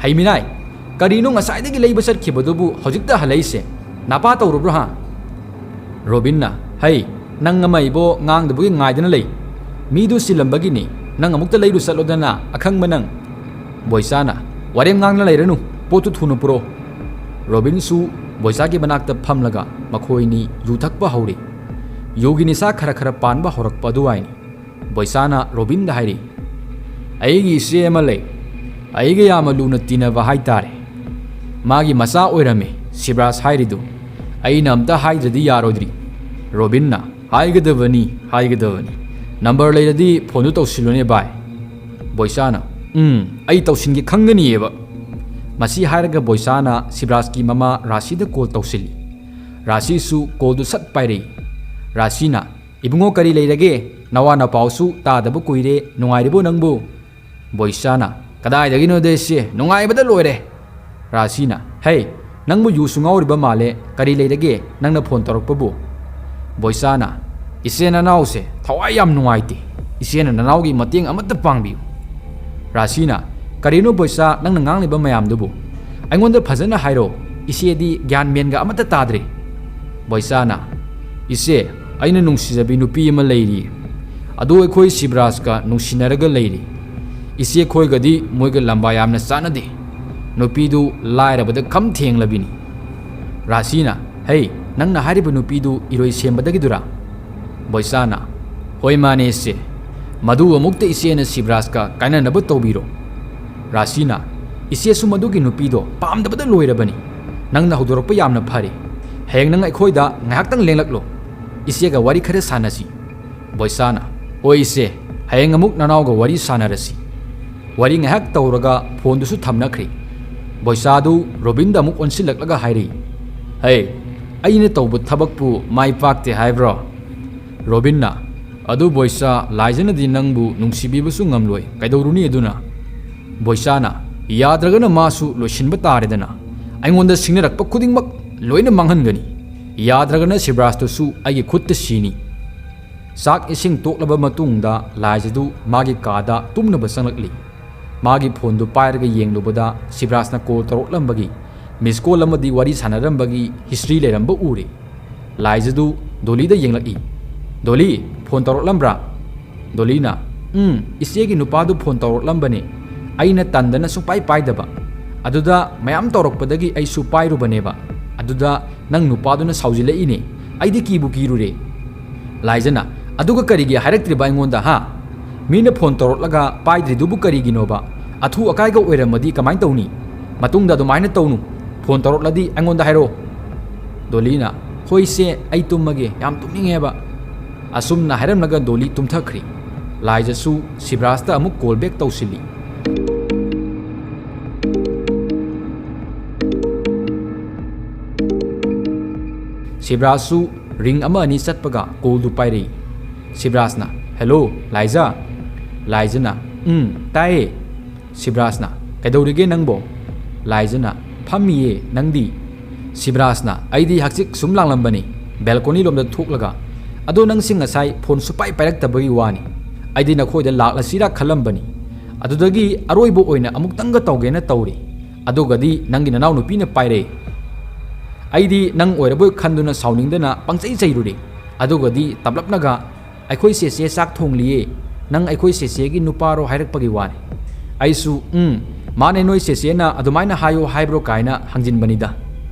"ꯍꯩ ꯃꯤꯅꯥꯏ, ꯀꯔꯤꯅꯣ ꯉꯁꯥꯏꯗꯒꯤ ꯂꯩꯕ ꯆꯠꯈꯤꯕꯗꯨꯕꯨ ꯍꯧꯖꯤꯛꯇ ꯍꯜꯂꯛꯏꯁꯦ? ꯅꯄꯥ ꯇꯧꯔꯨꯕ꯭ꯔꯣ ꯍꯥ?" ꯔꯣꯕꯤꯟꯅ, "ꯍꯩ, ꯅꯪ ꯑꯃ ꯏꯕꯣ ꯉꯥꯡꯗꯕꯒꯤ ꯉꯥꯏꯗꯅ ꯂꯩ꯫ ꯃꯤꯗꯨ ꯆꯤꯜꯂꯝꯕꯒꯤꯅꯤ, ꯅꯪ ꯑꯃꯨꯛꯇ ꯂꯩꯔꯨ ꯆꯠꯂꯣꯗꯅ, ꯑꯈꯪꯕ ꯅꯪ꯫" ꯕꯣꯏꯆꯥꯅ, "ꯋꯥꯔꯦꯝ ꯉꯥꯡꯅ ꯂꯩꯔꯅꯨ, ꯄꯣꯠꯇꯨ ꯊꯨꯅ ꯄꯨꯔꯛꯑꯣ꯫" ꯔꯣꯕꯤꯟꯁꯨ ꯕꯣꯏꯆꯥꯒꯤ ꯃꯅꯥꯛꯇ ꯐꯝꯂꯒ ꯃꯈꯣꯏꯅꯤ ꯌꯨ ꯊꯛꯄ ꯍꯧꯔꯤ꯫ ꯌꯨꯒꯤ ꯅꯤꯁꯥ ꯈꯔ ꯈꯔ ꯄꯥꯟꯕ ꯍꯧꯔꯛꯄ ꯑꯗꯨꯋꯥꯏꯅꯤ꯫ ꯕꯣꯏꯆꯥꯅ ꯔꯣꯕꯤꯟꯗ ꯍꯥꯏꯔꯤ, "ꯑꯩꯒꯤ ꯏꯆꯦ ꯑꯃ ꯂꯩ, ꯑꯩꯒ ꯌꯥꯝꯅ ꯂꯨꯅ ꯇꯤꯟꯅꯕ ꯍꯥꯏꯇꯥꯔꯦ꯫ ꯃꯥꯒꯤ ꯃꯆꯥ ꯑꯣꯏꯔꯝꯃꯤ ꯁꯤꯕ꯭ꯔꯥꯖ ꯍꯥꯏꯔꯤꯗꯨ꯫ ꯑꯩꯅ ꯑꯝꯇ ꯍꯥꯏꯗ꯭ꯔꯗꯤ ꯌꯥꯔꯣꯏꯗ꯭ꯔꯤ꯫" ꯔꯣꯕꯤꯟꯅ, "ꯍꯥꯏꯒꯗꯕꯅꯤ, ꯍꯥꯏꯒꯗꯕꯅꯤ꯫ ꯅꯝꯕꯔ ꯂꯩꯔꯗꯤ ꯐꯣꯟꯗꯨ ꯇꯧꯁꯤꯜꯂꯨꯅꯦ ꯚꯥꯏ꯫" ꯕꯣꯏꯆꯥꯅ, "ꯎꯝ, ꯑꯩ ꯇꯧꯁꯤꯟꯒꯦ ꯈꯪꯒꯅꯤꯑꯕ꯫" ꯃꯁꯤ ꯍꯥꯏꯔꯒ ꯕꯣꯏꯆꯥꯅ ꯁꯤꯕ꯭ꯔꯥꯖꯀꯤ ꯃꯃꯥ ꯔꯥꯁꯤꯗ ꯀꯣꯜ ꯇꯧꯁꯤꯜꯂꯤ꯫ ꯔꯥꯁꯤꯁꯨ ꯀꯣꯜꯗꯨ ꯁꯠ ꯄꯥꯏꯔꯛꯏ꯫ ꯔꯥꯁꯤꯅ, "ꯏꯕꯨꯡꯉꯣ, ꯀꯔꯤ ꯂꯩꯔꯒꯦ? ꯅꯋꯥ ꯅꯄꯥꯎꯁꯨ ꯇꯥꯗꯕ ꯀꯨꯏꯔꯦ, ꯅꯨꯡꯉꯥꯏꯔꯤꯕꯣ ꯅꯪꯕꯨ?" ꯕꯣꯏꯆꯥꯅ, "ꯀꯗꯥꯏꯗꯒꯤꯅꯣꯗ ꯏꯆꯦ, ꯅꯨꯡꯉꯥꯏꯕꯗ ꯂꯣꯏꯔꯦ꯫" ꯔꯥꯁꯤꯅ, "ꯍꯩ, ꯅꯪꯕꯨ ꯌꯨꯁꯨ ꯉꯥꯎꯔꯤꯕ ꯃꯥꯜꯂꯦ, ꯀꯔꯤ ꯂꯩꯔꯒꯦ ꯅꯪꯅ ꯐꯣꯟ ꯇꯧꯔꯛꯄꯕꯨ?" ꯕꯣꯏꯆꯥꯅ, "ꯏꯆꯦ ꯅꯅꯥꯎꯁꯦ ꯊꯋꯥꯏ ꯌꯥꯝ ꯅꯨꯡꯉꯥꯏꯇꯦ, ꯏꯆꯦꯅ ꯅꯅꯥꯎꯒꯤ ꯃꯇꯦꯡ ꯑꯃꯠꯇ ꯄꯥꯡꯕꯤꯌꯨ꯫" ꯔꯥꯁꯤꯅ, "ꯀꯔꯤꯅꯣ ꯕꯣꯏꯆꯥ ꯅꯪꯅ ꯉꯥꯡꯂꯤꯕ ꯃꯌꯥꯝꯗꯨꯕꯨ? ꯑꯩꯉꯣꯟꯗ ꯐꯖꯅ ꯍꯥꯏꯔꯣ, ꯏꯆꯦꯗꯤ ꯒ꯭ꯌꯥꯟ ꯃꯦꯟꯒ ꯑꯃꯠꯇ ꯇꯥꯗ꯭ꯔꯦ꯫" ꯕꯣꯏꯆꯥꯅ, "ꯏꯆꯦ, ꯑꯩꯅ ꯅꯨꯡꯁꯤꯖꯕꯤ ꯅꯨꯄꯤ ꯑꯃ ꯂꯩꯔꯤ꯫ ꯑꯗꯨ ꯑꯩꯈꯣꯏ ꯁꯤꯕꯔꯥꯖꯀ ꯅꯨꯡꯁꯤꯅꯔꯒ ꯂꯩꯔꯤ꯫ ꯏꯆꯦ ꯈꯣꯏꯒꯗꯤ ꯃꯣꯏꯒ ꯂꯝꯕꯥ ꯌꯥꯝꯅ ꯆꯥꯟꯅꯗꯦ꯫ ꯅꯨꯄꯤꯗꯨ ꯂꯥꯏꯔꯕꯗ ꯈꯝ ꯊꯦꯡꯂꯕꯤꯅꯤ꯫" ꯔꯥꯁꯤꯅ, "ꯍꯩ, ꯅꯪꯅ ꯍꯥꯏꯔꯤꯕ ꯅꯨꯄꯤꯗꯨ ꯏꯔꯣꯏ ꯁꯦꯝꯕꯗꯒꯤꯗꯨꯔꯥ?" ꯕꯣꯏꯆꯥꯅ, "ꯍꯣꯏ ꯃꯥꯅꯦ ꯏꯆꯦ꯫ ꯃꯗꯨ ꯑꯃꯨꯛꯇ ꯏꯆꯦꯅ ꯁꯤꯕꯔꯥꯖꯀ ꯀꯥꯏꯅꯅꯕ ꯇꯧꯕꯤꯔꯣ꯫" ꯔꯥꯁꯤꯅ, "ꯏꯆꯦꯁꯨ ꯃꯗꯨꯒꯤ ꯅꯨꯄꯤꯗꯣ ꯄꯥꯝꯗꯕꯗ ꯂꯣꯏꯔꯕꯅꯤ꯫ ꯅꯪꯅ ꯍꯧꯗꯣꯔꯛꯄ ꯌꯥꯝꯅ ꯐꯔꯦ꯫ ꯍꯌꯦꯡ ꯅꯪ ꯑꯩꯈꯣꯏꯗ ꯉꯥꯏꯍꯥꯛꯇꯪ ꯂꯦꯡꯂꯛꯂꯣ꯫ ꯏꯆꯦꯒ ꯋꯥꯔꯤ ꯈꯔ ꯁꯥꯟꯅꯁꯤ꯫" ꯕꯣꯏꯆꯥꯅ, "ꯍꯣꯏ ꯏꯆꯦ, ꯍꯌꯦꯡ ꯑꯃꯨꯛ ꯅꯅꯥꯎꯒ ꯋꯥꯔꯤ ꯁꯥꯟꯅꯔꯁꯤ꯫" ꯋꯥꯔꯤ ꯉꯥꯏꯍꯥꯛ ꯇꯧꯔꯒ ꯐꯣꯟꯗꯨꯁꯨ ꯊꯝꯅꯈ꯭ꯔꯦ꯫ ꯕꯣꯏꯆꯥꯗꯨ ꯔꯣꯕꯤꯟꯗ ꯑꯃꯨꯛ ꯑꯣꯟꯁꯤꯜꯂꯛꯂꯒ ꯍꯥꯏꯔꯤ, "ꯍꯩ, ꯑꯩꯅ ꯇꯧꯕ ꯊꯕꯛꯄꯨ ꯃꯥꯏ ꯄꯥꯛꯇꯦ ꯍꯥꯏꯕ꯭ꯔꯣ?" ꯔꯣꯕꯤꯟꯅ, ꯑꯗꯨ ꯕꯣꯏꯆꯥ, ꯂꯥꯏꯖꯅꯗꯤ ꯅꯪꯕꯨ ꯅꯨꯡꯁꯤꯕꯤꯕꯁꯨ ꯉꯝꯂꯣꯏ꯫ ꯀꯩꯗꯧꯔꯨꯅꯤ ꯑꯗꯨꯅ? ꯕꯣꯏꯆꯥꯅ, ꯌꯥꯗ꯭ꯔꯒꯅ ꯃꯥꯁꯨ ꯂꯣꯏꯁꯤꯟꯕ ꯇꯥꯔꯦꯗꯅ꯫ ꯑꯩꯉꯣꯟꯗ ꯁꯤꯡꯅꯔꯛꯄ ꯈꯨꯗꯤꯡꯃꯛ ꯂꯣꯏꯅ ꯃꯥꯡꯍꯟꯒꯅꯤ꯫ ꯌꯥꯗ꯭ꯔꯒꯅ ꯁꯤꯕ꯭ꯔꯥꯖꯇꯨꯁꯨ ꯑꯩꯒꯤ ꯈꯨꯠꯇ ꯁꯤꯅꯤ꯫ ꯆꯥꯛ ꯏꯁꯤꯡ ꯇꯣꯛꯂꯕ ꯃꯇꯨꯡꯗ ꯂꯥꯏꯖꯗꯨ ꯃꯥꯒꯤ ꯀꯥꯗ ꯇꯨꯝꯅꯕ ꯆꯪꯂꯛꯂꯤ꯫ ꯃꯥꯒꯤ ꯐꯣꯟꯗꯨ ꯄꯥꯏꯔꯒ ꯌꯦꯡꯂꯨꯕꯗ ꯁꯤꯕ꯭ꯔꯥꯖꯅ ꯀꯣꯜ ꯇꯧꯔꯛꯂꯝꯕꯒꯤ, ꯃꯤꯁ ꯀꯣꯜ ꯑꯃꯗꯤ ꯋꯥꯔꯤ ꯁꯥꯟꯅꯔꯝꯕꯒꯤ ꯍꯤꯁꯇ꯭ꯔꯤ ꯂꯩꯔꯝꯕ ꯎꯔꯦ꯫ ꯂꯥꯏꯖꯗꯨ ꯗꯣꯂꯤꯗ ꯌꯦꯡꯂꯛꯏ꯫ "ꯗꯣꯂꯤ, ꯐꯣꯟ ꯇꯧꯔꯛꯂꯝꯕ꯭ꯔꯥ?" ꯗꯣꯂꯤꯅ, "ꯎꯝ, ꯏꯆꯦꯒꯤ ꯅꯨꯄꯥꯗꯨ ꯐꯣꯟ ꯇꯧꯔꯛꯂꯝꯕꯅꯦ꯫ ꯑꯩꯅ ꯇꯟꯗꯅ ꯁꯨꯡꯄꯥꯏ ꯄꯥꯏꯗꯕ꯫ ꯑꯗꯨꯗ ꯃꯌꯥꯝ ꯇꯧꯔꯛꯄꯗꯒꯤ ꯑꯩꯁꯨ ꯄꯥꯏꯔꯨꯕꯅꯦꯕ꯫ ꯑꯗꯨꯗ ꯅꯪ ꯅꯨꯄꯥꯗꯨꯅ ꯁꯥꯎꯖꯤꯜꯂꯛꯏꯅꯦ꯫ ꯑꯩꯗꯤ ꯀꯤꯕꯨ ꯀꯤꯔꯨꯔꯦ꯫" ꯂꯥꯏꯖꯅ, "ꯑꯗꯨꯒ ꯀꯔꯤꯒꯤ ꯍꯥꯏꯔꯛꯇ꯭ꯔꯤꯕ ꯑꯩꯉꯣꯟꯗ, ꯍꯥ? ꯃꯤꯅ ꯐꯣꯟ ꯇꯧꯔꯛꯂꯒ ꯄꯥꯏꯗ꯭ꯔꯤꯗꯨꯕꯨ ꯀꯔꯤꯒꯤꯅꯣꯕ? ꯑꯊꯨ ꯑꯀꯥꯏꯒ ꯑꯣꯏꯔꯝꯃꯗꯤ ꯀꯃꯥꯏꯅ ꯇꯧꯅꯤ? ꯃꯇꯨꯡꯗ ꯑꯗꯨꯃꯥꯏꯅ ꯇꯧꯅꯨ꯫ ꯐꯣꯟ ꯇꯧꯔꯛꯂꯗꯤ ꯑꯩꯉꯣꯟꯗ ꯍꯥꯏꯔꯛꯑꯣ꯫" ꯗꯣꯂꯤꯅ, "ꯍꯣꯏꯁꯦ, ꯑꯩ ꯇꯨꯝꯃꯒꯦ, ꯌꯥꯝ ꯇꯨꯝꯅꯤꯡꯉꯦꯕ꯫" ꯑꯁꯨꯝꯅ ꯍꯥꯏꯔꯝꯂꯒ ꯗꯣꯂꯤ ꯇꯨꯝꯊꯈ꯭ꯔꯤ꯫ ꯂꯥꯏꯖꯁꯨ ꯁꯤꯕ꯭ꯔꯥꯖꯇ ꯑꯃꯨꯛ ꯀꯣꯜ ꯕꯦꯛ ꯇꯧꯁꯤꯜꯂꯤ꯫ ꯁꯤꯕ꯭ꯔꯥꯖꯁꯨ ꯔꯤꯡ ꯑꯃ ꯑꯅꯤ ꯆꯠꯄꯒ ꯀꯣꯜꯗꯨ ꯄꯥꯏꯔꯛꯏ꯫ ꯁꯤꯕ꯭ꯔꯥꯖꯅ, "ꯍꯦꯜꯂꯣ, ꯂꯥꯏꯖꯥ?" ꯂꯥꯏꯖꯅ, "ꯎꯝ, ꯇꯥꯏꯌꯦ꯫" ꯁꯤꯕ꯭ꯔꯥꯖꯅ, "ꯀꯩꯗꯧꯔꯤꯒꯦ ꯅꯪꯕꯣ?" ꯂꯥꯏꯖꯅ, "ꯐꯝꯃꯤꯌꯦ, ꯅꯪꯗꯤ?" ꯁꯤꯕ꯭ꯔꯥꯖꯅ, "ꯑꯩꯗꯤ ꯍꯛꯆꯤꯛ ꯁꯨꯝ ꯂꯥꯡꯂꯝꯕꯅꯤ, ꯕꯦꯜꯀꯣꯅꯤ ꯂꯣꯝꯗ ꯊꯣꯛꯂꯒ꯫ ꯑꯗꯣ ꯅꯪꯁꯤ ꯉꯁꯥꯏ ꯐꯣꯟ ꯁꯨꯄꯥꯏ ꯄꯥꯏꯔꯛꯇꯕꯒꯤ ꯋꯥꯅꯤ꯫ ꯑꯩꯗꯤ ꯅꯈꯣꯏꯗ ꯂꯥꯛꯂꯁꯤꯔꯥ ꯈꯜꯂꯝꯕꯅꯤ꯫ ꯑꯗꯨꯗꯒꯤ ꯑꯔꯣꯏꯕ ꯑꯣꯏꯅ ꯑꯃꯨꯛꯇꯪꯒ ꯇꯧꯒꯦꯅ ꯇꯧꯔꯤ꯫ ꯑꯗꯨꯒꯗꯤ ꯅꯪꯒꯤ ꯅꯅꯥꯎꯅꯨꯄꯤꯅ ꯄꯥꯏꯔꯛꯑꯦ꯫ ꯑꯩꯗꯤ ꯅꯪ ꯑꯣꯏꯔꯕꯣꯏ ꯈꯟꯗꯨꯅ ꯁꯥꯎꯅꯤꯡꯗꯅ ꯄꯪꯆꯩ ꯆꯩꯔꯨꯔꯦ꯫ ꯑꯗꯨꯒꯗꯤ ꯇꯞꯂꯞꯅꯒ, 'ꯑꯩꯈꯣꯏ ꯆꯦꯆꯦ ꯆꯥꯛ ꯊꯣꯡꯂꯤꯌꯦ, ꯅꯪ ꯑꯩꯈꯣꯏ ꯆꯦꯆꯦꯒꯤ ꯅꯨꯄꯥꯔꯣ?' ꯍꯥꯏꯔꯛꯄꯒꯤ ꯋꯥꯅꯤ꯫ ꯑꯩꯁꯨ, 'ꯎꯝ, ꯃꯥꯅꯦ, ꯅꯣꯏ ꯆꯦꯆꯦꯅ ꯑꯗꯨꯃꯥꯏꯅ ꯍꯥꯏꯌꯣ ꯍꯥꯏꯕ꯭ꯔꯣ?' ꯀꯥꯏꯅ ꯍꯪꯖꯤꯟꯕꯅꯤꯗ꯫"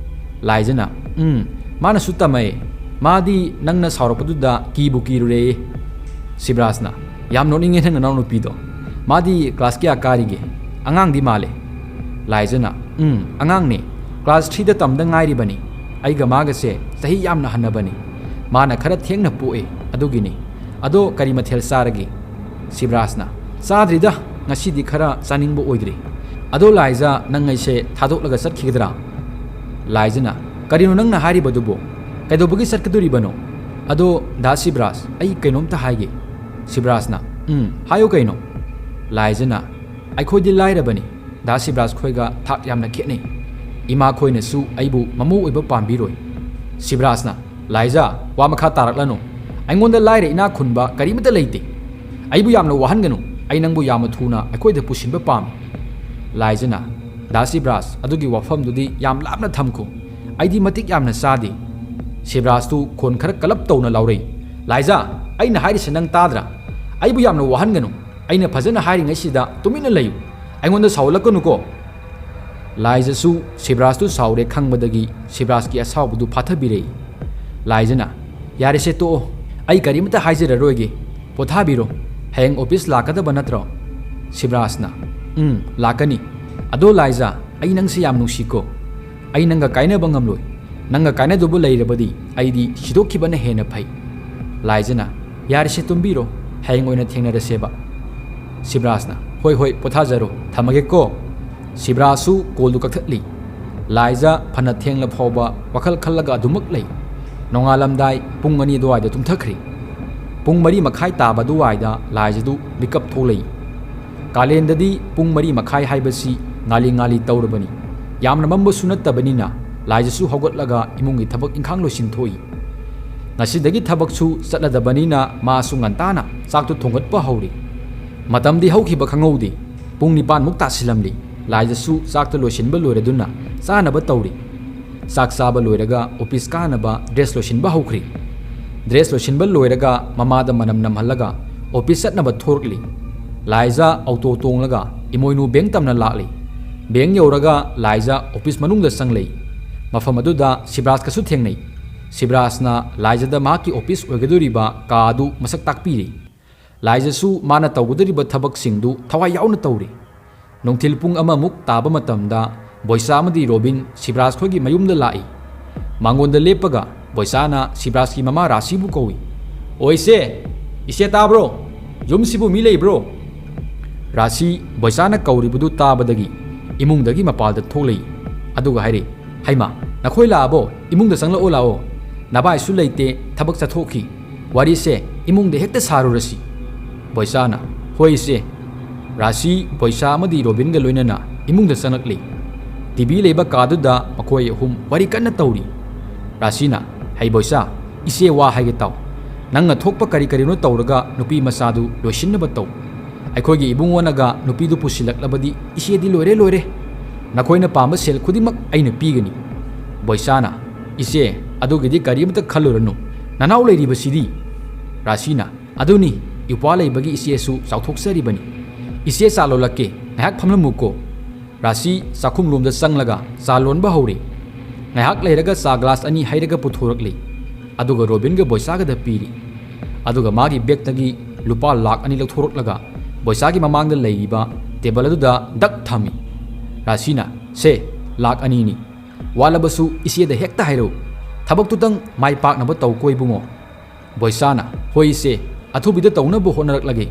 ꯂꯥꯏꯖꯅ, "ꯎꯝ, ꯃꯥꯅꯁꯨ ꯇꯝꯃꯛꯑꯦ꯫ ꯃꯥꯗꯤ ꯅꯪꯅ ꯁꯥꯎꯔꯛꯄꯗꯨꯗ ꯀꯤꯕꯨ ꯀꯤꯔꯨꯔꯦꯌꯦ꯫" ꯁꯤꯕ꯭ꯔꯥꯖꯅ, "ꯌꯥꯝ ꯅꯣꯛꯅꯤꯡꯉꯦ ꯅꯪ ꯅꯅꯥꯎꯅꯨꯄꯤꯗꯣ꯫ ꯃꯥꯗꯤ ꯀ꯭ꯂꯥꯁ ꯀꯌꯥ ꯀꯥꯔꯤꯒꯦ? ꯑꯉꯥꯡꯗꯤ ꯃꯥꯜꯂꯦ꯫" ꯂꯥꯏꯖꯅ, "ꯎꯝ, ꯑꯉꯥꯡꯅꯦ꯫ ꯀ꯭ꯂꯥꯁ ꯊ꯭ꯔꯤꯗ ꯇꯝꯗ ꯉꯥꯏꯔꯤꯕꯅꯤ꯫ ꯑꯩꯒ ꯃꯥꯒꯁꯦ ꯆꯍꯤ ꯌꯥꯝꯅ ꯍꯟꯅꯕꯅꯤ꯫ ꯃꯥꯅ ꯈꯔ ꯊꯦꯡꯅ ꯄꯣꯛꯑꯦ, ꯑꯗꯨꯒꯤꯅꯤ꯫ ꯑꯗꯣ ꯀꯔꯤ ꯃꯊꯦꯜ ꯆꯥꯔꯒꯦ?" ꯁꯤꯕ꯭ꯔꯥꯖꯅ, "ꯆꯥꯗ꯭ꯔꯤꯗ, ꯉꯁꯤꯗꯤ ꯈꯔ ꯆꯥꯅꯤꯡꯕ ꯑꯣꯏꯗ꯭ꯔꯤ꯫ ꯑꯗꯣ ꯂꯥꯏꯖ, ꯅꯪ ꯑꯩꯁꯦ ꯊꯥꯗꯣꯛꯂꯒ ꯆꯠꯈꯤꯒꯗ꯭ꯔꯥ?" ꯂꯥꯏꯖꯅ, "ꯀꯔꯤꯅꯣ ꯅꯪꯅ ꯍꯥꯏꯔꯤꯕꯗꯨꯕꯣ? ꯀꯩꯗꯧꯕꯒꯤ ꯆꯠꯀꯗꯣꯔꯤꯕꯅꯣ?" "ꯑꯗꯣ ꯗꯥ ꯁꯤꯕꯔꯥꯖ, ꯑꯩ ꯀꯩꯅꯣꯝꯇ ꯍꯥꯏꯒꯦ꯫" ꯁꯤꯕꯔꯥꯖꯅ, "ꯎꯝ, ꯍꯥꯏꯌꯨ ꯀꯩꯅꯣ?" ꯂꯥꯏꯖꯅ, "ꯑꯩꯈꯣꯏꯗꯤ ꯂꯥꯏꯔꯕꯅꯤ, ꯗꯥ ꯁꯤꯕꯔꯥꯖ ꯈꯣꯏꯒ ꯊꯥꯛ ꯌꯥꯝꯅ ꯈꯦꯠꯅꯩ꯫ ꯏꯃꯥ ꯈꯣꯏꯅꯁꯨ ꯑꯩꯕꯨ ꯃꯃꯧ ꯑꯣꯏꯕ ꯄꯥꯝꯕꯤꯔꯣꯏ꯫" ꯁꯤꯕꯔꯥꯖꯅ, "ꯂꯥꯏꯖ, ꯋꯥ ꯃꯈꯥ ꯇꯥꯔꯛꯂꯅꯨ꯫ ꯑꯩꯉꯣꯟꯗ ꯂꯥꯏꯔ ꯏꯅꯥꯛ ꯈꯨꯟꯕ ꯀꯔꯤꯃꯠꯇ ꯂꯩꯇꯦ꯫ ꯑꯩꯕꯨ ꯌꯥꯝꯅ ꯋꯥꯍꯟꯒꯅꯨ꯫ ꯑꯩ ꯅꯪꯕꯨ ꯌꯥꯝꯅ ꯊꯨꯅ ꯑꯩꯈꯣꯏꯗ ꯄꯨꯁꯤꯟꯕ ꯄꯥꯝꯃꯤ꯫" ꯂꯥꯏꯖꯅ, "ꯗꯥ ꯁꯤꯕꯔꯥꯖ, ꯑꯗꯨꯒꯤ ꯋꯥꯐꯝꯗꯨꯗꯤ ꯌꯥꯝ ꯂꯥꯞꯅ ꯊꯝꯈꯣ꯫ ꯑꯩꯗꯤ ꯃꯇꯤꯛ ꯌꯥꯝꯅ ꯆꯥꯗꯦ꯫" ꯁꯤꯕꯔꯥꯖꯇꯨ ꯈꯣꯟ ꯈꯔ ꯀꯜꯂꯞ ꯇꯧꯅ ꯂꯥꯎꯔꯛꯏ꯫ "ꯂꯥꯏꯖ, ꯑꯩꯅ ꯍꯥꯏꯔꯤꯁꯦ ꯅꯪ ꯇꯥꯗ꯭ꯔꯥ? ꯑꯩꯕꯨ ꯌꯥꯝꯅ ꯋꯥꯍꯟꯒꯅꯨ꯫ ꯑꯩꯅ ꯐꯖꯅ ꯍꯥꯏꯔꯤꯉꯩꯁꯤꯗ ꯇꯨꯃꯤꯟꯅ ꯂꯩꯌꯨ꯫ ꯑꯩꯉꯣꯟꯗ ꯁꯥꯎꯍꯜꯂꯛꯀꯅꯨꯀꯣ꯫" ꯂꯥꯏꯖꯁꯨ ꯁꯤꯕꯔꯥꯖꯇꯨ ꯁꯥꯎꯔꯦ ꯈꯪꯕꯗꯒꯤ ꯁꯤꯕꯔꯥꯖꯀꯤ ꯑꯁꯥꯎꯕꯗꯨ ꯐꯥꯊꯕꯤꯔꯛꯏ꯫ ꯂꯥꯏꯖꯅ, "ꯌꯥꯔꯦꯁꯦ, ꯇꯣꯛꯑꯣ꯫ ꯑꯩ ꯀꯔꯤꯃꯇ ꯍꯥꯏꯖꯔꯔꯣꯏꯒꯦ꯫ ꯄꯣꯊꯥꯕꯤꯔꯣ꯫ ꯍꯌꯦꯡ ꯑꯣꯐꯤꯁ ꯂꯥꯛꯀꯗꯕ ꯅꯠꯇ꯭ꯔꯣ?" ꯁꯤꯕꯔꯥꯖꯅ, "ꯎꯝ, ꯂꯥꯛꯀꯅꯤ꯫ ꯑꯗꯣ ꯂꯥꯏꯖ, ꯑꯩ ꯅꯪꯁꯦ ꯌꯥꯝ ꯅꯨꯡꯁꯤꯀꯣ꯫ ꯑꯩ ꯅꯪꯒ ꯀꯥꯏꯅꯕ ꯉꯝꯂꯣꯏ꯫ ꯅꯪꯒ ꯀꯥꯏꯅꯗꯧꯕ ꯂꯩꯔꯕꯗꯤ ꯑꯩꯗꯤ ꯁꯤꯗꯣꯛꯈꯤꯕꯅ ꯍꯦꯟꯅ ꯐꯩ꯫" ꯂꯥꯏꯖꯅ, "ꯌꯥꯔꯦꯁꯦ, ꯇꯨꯝꯕꯤꯔꯣ꯫ ꯍꯌꯦꯡ ꯑꯣꯏꯅ ꯊꯦꯡꯅꯔꯁꯦꯕ꯫" ꯁꯤꯕꯔꯥꯖꯅ, "ꯍꯣꯏ, ꯍꯣꯏ, ꯄꯣꯊꯥꯖꯔꯣ꯫ ꯊꯝꯃꯒꯦꯀꯣ꯫" ꯁꯤꯕꯔꯥꯖꯁꯨ ꯀꯣꯜꯗꯨ ꯀꯛꯊꯠꯂꯤ꯫ ꯂꯥꯏꯖ ꯐꯅ ꯊꯦꯡꯂ ꯐꯥꯎꯕ ꯋꯥꯈꯜ ꯈꯜꯂꯒ ꯑꯗꯨꯃꯛ ꯂꯩ꯫ ꯅꯣꯡꯉꯥꯜꯂꯝꯗꯥꯏ ꯄꯨꯡ ꯑꯅꯤ ꯑꯗꯨꯋꯥꯏꯗ ꯇꯨꯝꯊꯈ꯭ꯔꯦ꯫ ꯄꯨꯡ ꯃꯔꯤ ꯃꯈꯥꯏ ꯇꯥꯕ ꯑꯗꯨꯋꯥꯏꯗ ꯂꯥꯏꯖꯗꯨ ꯃꯤꯀꯞ ꯊꯣꯛꯂꯛꯏ꯫ ꯀꯥꯂꯦꯟꯗꯗꯤ ꯄꯨꯡ ꯃꯔꯤ ꯃꯈꯥꯏ ꯍꯥꯏꯕꯁꯤ ꯉꯥꯜꯂꯤ ꯉꯥꯜꯂꯤ ꯇꯧꯔꯕꯅꯤ꯫ ꯌꯥꯝꯅ ꯃꯝꯕꯁꯨ ꯅꯠꯇꯕꯅꯤꯅ ꯂꯥꯏꯖꯁꯨ ꯍꯧꯒꯠꯂꯒ ꯏꯃꯨꯡꯒꯤ ꯊꯕꯛ ꯏꯪꯈꯥꯡ ꯂꯣꯏꯁꯤꯟ ꯊꯣꯛꯏ꯫ ꯉꯁꯤꯗꯒꯤ ꯊꯕꯛꯁꯨ ꯆꯠꯂꯗꯕꯅꯤꯅ ꯃꯥꯁꯨ ꯉꯟꯇꯥꯅ ꯆꯥꯛꯇꯨ ꯊꯣꯡꯒꯠꯄ ꯍꯧꯔꯤ꯫ ꯃꯇꯝꯗꯤ ꯍꯧꯈꯤꯕ ꯈꯪꯍꯧꯗꯦ꯫ ꯄꯨꯡ ꯅꯤꯄꯥꯟꯃꯨꯛ ꯇꯥꯁꯤꯜꯂꯝꯂꯤ꯫ ꯂꯥꯏꯖꯁꯨ ꯆꯥꯛꯇ ꯂꯣꯏꯁꯤꯟꯕ ꯂꯣꯏꯔꯗꯨꯅ ꯆꯥꯅꯕ ꯇꯧꯔꯤ꯫ ꯆꯥꯛ ꯆꯥꯕ ꯂꯣꯏꯔꯒ ꯑꯣꯐꯤꯁ ꯀꯥꯅꯕ ꯗ꯭ꯔꯦꯁ ꯂꯣꯏꯁꯤꯟꯕ ꯍꯧꯈ꯭ꯔꯤ꯫ ꯗ꯭ꯔꯦꯁ ꯂꯣꯏꯁꯤꯟꯕ ꯂꯣꯏꯔꯒ ꯃꯃꯥꯗ ꯃꯅꯝ ꯅꯝꯍꯜꯂꯒ ꯑꯣꯐꯤꯁ ꯆꯠꯅꯕ ꯊꯣꯔꯛꯂꯤ꯫ ꯂꯥꯏꯖ ꯑꯣꯇꯣ ꯇꯣꯡꯂꯒ ꯏꯃꯣꯏꯅꯨ ꯕꯦꯡ ꯇꯝꯅ ꯂꯥꯛꯂꯤ꯫ ꯕꯦꯡ ꯌꯧꯔꯒ ꯂꯥꯏꯖ ꯑꯣꯐꯤꯁ ꯃꯅꯨꯡꯗ ꯆꯪꯂꯛꯏ꯫ ꯃꯐꯝ ꯑꯗꯨꯗ ꯁꯤꯕꯔꯥꯖꯀꯁꯨ ꯊꯦꯡꯅꯩ꯫ ꯁꯤꯕꯔꯥꯖꯅ ꯂꯥꯏꯖꯗ ꯃꯍꯥꯛꯀꯤ ꯑꯣꯐꯤꯁ ꯑꯣꯏꯒꯗꯧꯔꯤꯕ ꯀꯥ ꯑꯗꯨ ꯃꯁꯛ ꯇꯥꯛꯄꯤꯔꯤ꯫ ꯂꯥꯏꯖꯁꯨ ꯃꯥꯅ ꯇꯧꯒꯗꯧꯔꯤꯕ ꯊꯕꯛꯁꯤꯡꯗꯨ ꯊꯋꯥꯏ ꯌꯥꯎꯅ ꯇꯧꯔꯤ꯫ ꯅꯨꯡꯊꯤꯜ ꯄꯨꯡ ꯑꯃꯃꯨꯛ ꯇꯥꯕ ꯃꯇꯝꯗ ꯕꯣꯏꯆꯥ ꯑꯃꯗꯤ ꯔꯣꯕꯤꯟ ꯁꯤꯕꯔꯥꯖ ꯈꯣꯏꯒꯤ ꯃꯌꯨꯝꯗ ꯂꯥꯛꯏ꯫ ꯃꯉꯣꯟꯗ ꯂꯦꯞꯄꯒ ꯕꯣꯏꯆꯥꯅ ꯁꯤꯕꯔꯥꯖꯀꯤ ꯃꯃꯥ ꯔꯥꯁꯤꯕꯨ ꯀꯧꯏ꯫ "ꯑꯣ ꯏꯆꯦ, ꯏꯆꯦ ꯇꯥꯕ꯭ꯔꯣ? ꯌꯨꯝꯁꯤꯕꯨ ꯃꯤ ꯂꯩꯕ꯭ꯔꯣ?" ꯔꯥꯁꯤ ꯕꯣꯏꯆꯥꯅ ꯀꯧꯔꯤꯕꯗꯨ ꯇꯥꯕꯗꯒꯤ ꯏꯃꯨꯡꯗꯒꯤ ꯃꯄꯥꯜꯗ ꯊꯣꯛꯂꯛꯏ꯫ ꯑꯗꯨꯒ ꯍꯥꯏꯔꯛꯏ, "ꯍꯩꯃꯥ, ꯅꯈꯣꯏ ꯂꯥꯛꯑꯕꯣ? ꯏꯃꯨꯡꯗ ꯆꯪꯂꯛꯑꯣ ꯂꯥꯛꯑꯣ꯫ ꯅꯚꯥꯏꯁꯨ ꯂꯩꯇꯦ, ꯊꯕꯛ ꯆꯠꯊꯣꯛꯈꯤ꯫ ꯋꯥꯔꯤꯁꯦ ꯏꯃꯨꯡꯗ ꯍꯦꯛꯇ ꯁꯥꯔꯨꯔꯁꯤ꯫ ꯕꯣꯏꯆꯥꯅ, "ꯍꯣꯏ ꯏꯆꯦ"꯫ ꯔꯥꯁꯤ, ꯕꯣꯏꯆꯥ ꯑꯃꯗꯤ ꯔꯣꯕꯤꯟꯒ ꯂꯣꯏꯅꯅ ꯏꯃꯨꯡꯗ ꯆꯪꯂꯛꯂꯤ꯫ ꯇꯤꯚꯤ ꯂꯩꯕ ꯀꯥꯗꯨꯗ ꯃꯈꯣꯏ ꯑꯍꯨꯝ ꯋꯥꯔꯤ ꯀꯟꯅ ꯇꯧꯔꯤ꯫ ꯔꯥꯁꯤꯅ, "ꯍꯩ ꯕꯣꯏꯆꯥ, ꯏꯆꯦ ꯋꯥ ꯍꯥꯏꯒꯦ ꯇꯥꯎ꯫ ꯅꯪꯅ ꯊꯣꯛꯄ ꯀꯔꯤ ꯀꯔꯤꯅꯣ ꯇꯧꯔꯒ ꯅꯨꯄꯤ ꯃꯆꯥꯗꯨ ꯂꯣꯏꯁꯤꯟꯅꯕ ꯇꯧ꯫ ꯑꯩꯈꯣꯏꯒꯤ ꯏꯕꯨꯡꯉꯣꯅꯒ ꯅꯨꯄꯤꯗꯨ ꯄꯨꯁꯤꯜꯂꯛꯂꯕꯗꯤ ꯏꯆꯦꯗꯤ ꯂꯣꯏꯔꯦ ꯂꯣꯏꯔꯦ꯫ ꯅꯈꯣꯏꯅ ꯄꯥꯝꯕ ꯁꯦꯜ ꯈꯨꯗꯤꯡꯃꯛ ꯑꯩꯅ ꯄꯤꯒꯅꯤ"꯫ ꯕꯣꯏꯆꯥꯅ, "ꯏꯆꯦ, ꯑꯗꯨꯒꯤꯗꯤ ꯀꯔꯤꯃꯇ ꯈꯜꯂꯨꯔꯅꯨ꯫ ꯅꯅꯥꯎ ꯂꯩꯔꯤꯕꯁꯤꯗꯤ"꯫ ꯔꯥꯁꯤꯅ, "ꯑꯗꯨꯅꯤ, ꯏꯄ꯭ꯋꯥ ꯂꯩꯕꯒꯤ ꯏꯆꯦꯁꯨ ꯆꯥꯎꯊꯣꯛꯆꯔꯤꯕꯅꯤ꯫ ꯏꯆꯦ ꯆꯥ ꯂꯣꯜꯂꯛꯀꯦ, ꯉꯥꯏꯍꯥꯛ ꯐꯝꯂꯝꯃꯨꯀꯣ"꯫ ꯔꯥꯁꯤ ꯆꯥꯛꯈꯨꯝꯂꯣꯝꯗ ꯆꯪꯂꯒ ꯆꯥ ꯂꯣꯟꯕ ꯍꯧꯔꯦ꯫ ꯉꯥꯏꯍꯥꯛ ꯂꯩꯔꯒ ꯆꯥ ꯒ꯭ꯂꯥꯁ ꯑꯅꯤ ꯍꯩꯔꯒ ꯄꯨꯊꯣꯔꯛꯂꯦ꯫ ꯑꯗꯨꯒ ꯔꯣꯕꯤꯟꯒ ꯕꯣꯏꯆꯥꯒꯗ ꯄꯤꯔꯤ꯫ ꯑꯗꯨꯒ ꯃꯥꯒꯤ ꯕꯦꯒꯇꯒꯤ ꯂꯨꯄꯥ ꯂꯥꯛ ꯑꯅꯤ ꯂꯧꯊꯣꯔꯛꯂꯒ ꯕꯣꯏꯆꯥꯒꯤ ꯃꯃꯥꯡꯗ ꯂꯩꯔꯤꯕ ꯇꯦꯕꯜ ꯑꯗꯨꯗ ꯗꯛ ꯊꯝꯃꯤ꯫ ꯔꯥꯁꯤꯅ, "ꯁꯦ, ꯂꯥꯛ ꯑꯅꯤꯅꯤ꯫ ꯋꯥꯠꯂꯕꯁꯨ ꯏꯆꯦꯗ ꯍꯦꯛꯇ ꯍꯥꯏꯔꯛꯎ꯫ ꯊꯕꯛꯇꯨꯇꯪ ꯃꯥꯏ ꯄꯥꯛꯅꯕ ꯇꯧꯀꯣ ꯏꯕꯨꯡꯉꯣ"꯫ ꯕꯣꯏꯆꯥꯅ, "ꯍꯣꯏ ꯏꯆꯦ, ꯑꯊꯨꯕꯤꯗ ꯇꯧꯅꯕ ꯍꯣꯠꯅꯔꯛꯂꯒꯦ꯫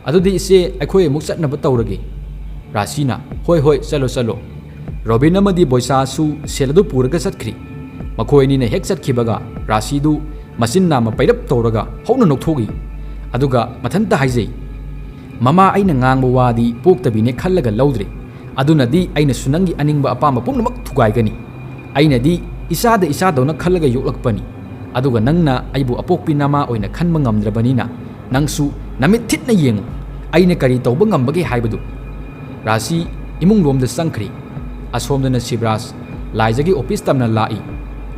ꯑꯗꯨꯗꯤ ꯏꯆꯦ, ꯑꯩꯈꯣꯏ ꯑꯃꯨꯛ ꯆꯠꯅꯕ ꯇꯧꯔꯒꯦ"꯫ ꯔꯥꯁꯤꯅ, "ꯍꯣꯏ ꯍꯣꯏ, ꯆꯠꯂꯣ ꯆꯠꯂꯣ"꯫ ꯔꯣꯕꯤꯟ ꯑꯃꯗꯤ ꯕꯣꯏꯆꯥꯁꯨ ꯁꯦꯜ ꯑꯗꯨ ꯄꯨꯔꯒ ꯆꯠꯈ꯭ꯔꯤ꯫ ꯃꯈꯣꯏ ꯑꯅꯤꯅ ꯍꯦꯛ ꯆꯠꯈꯤꯕꯒ ꯔꯥꯁꯤꯗꯨ ꯃꯆꯤꯟ ꯅꯥꯝꯃ ꯄꯩꯔꯞ ꯇꯧꯔꯒ ꯍꯧꯅ ꯅꯣꯛꯊꯣꯛꯏ꯫ ꯑꯗꯨꯒ ꯃꯊꯟꯇ ꯍꯥꯏꯖꯩ, "ꯃꯃꯥ, ꯑꯩꯅ ꯉꯥꯡꯕ ꯋꯥꯗꯤ ꯄꯣꯛꯇꯕꯤꯅꯦ ꯈꯜꯂꯒ ꯂꯧꯗ꯭ꯔꯦ꯫ ꯑꯗꯨꯅꯗꯤ ꯑꯩꯅꯁꯨ ꯅꯪꯒꯤ ꯑꯅꯤꯡꯕ ꯑꯄꯥꯝꯕ ꯄꯨꯝꯅꯃꯛ ꯊꯨꯒꯥꯏꯒꯅꯤ꯫ ꯑꯩꯅꯗꯤ ꯏꯆꯥꯗ ꯏꯆꯥꯗꯧꯅ ꯈꯜꯂꯒ ꯌꯣꯛꯂꯛꯄꯅꯤ꯫ ꯑꯗꯨꯒ ꯅꯪꯅ ꯑꯩꯕꯨ ꯑꯄꯣꯛꯄꯤ ꯅꯃꯥ ꯑꯣꯏꯅ ꯈꯟꯕ ꯉꯝꯗ꯭ꯔꯕꯅꯤꯅ ꯅꯪꯁꯨ ꯅꯃꯤꯠ ꯊꯤꯠꯅ ꯌꯦꯡꯉꯨ, ꯑꯩꯅ ꯀꯔꯤ ꯇꯧꯕ ꯉꯝꯕꯒꯦ ꯍꯥꯏꯕꯗꯨ"꯫ ꯔꯥꯁꯤ ꯏꯃꯨꯡ ꯂꯣꯝꯗ ꯆꯪꯈ꯭ꯔꯤ꯫ ꯑꯁꯣꯝꯗꯅ ꯁꯤꯕꯔꯥꯖ ꯂꯥꯏꯖꯒꯤ ꯑꯣꯐꯤꯁ ꯇꯝꯅ ꯂꯥꯛꯏ꯫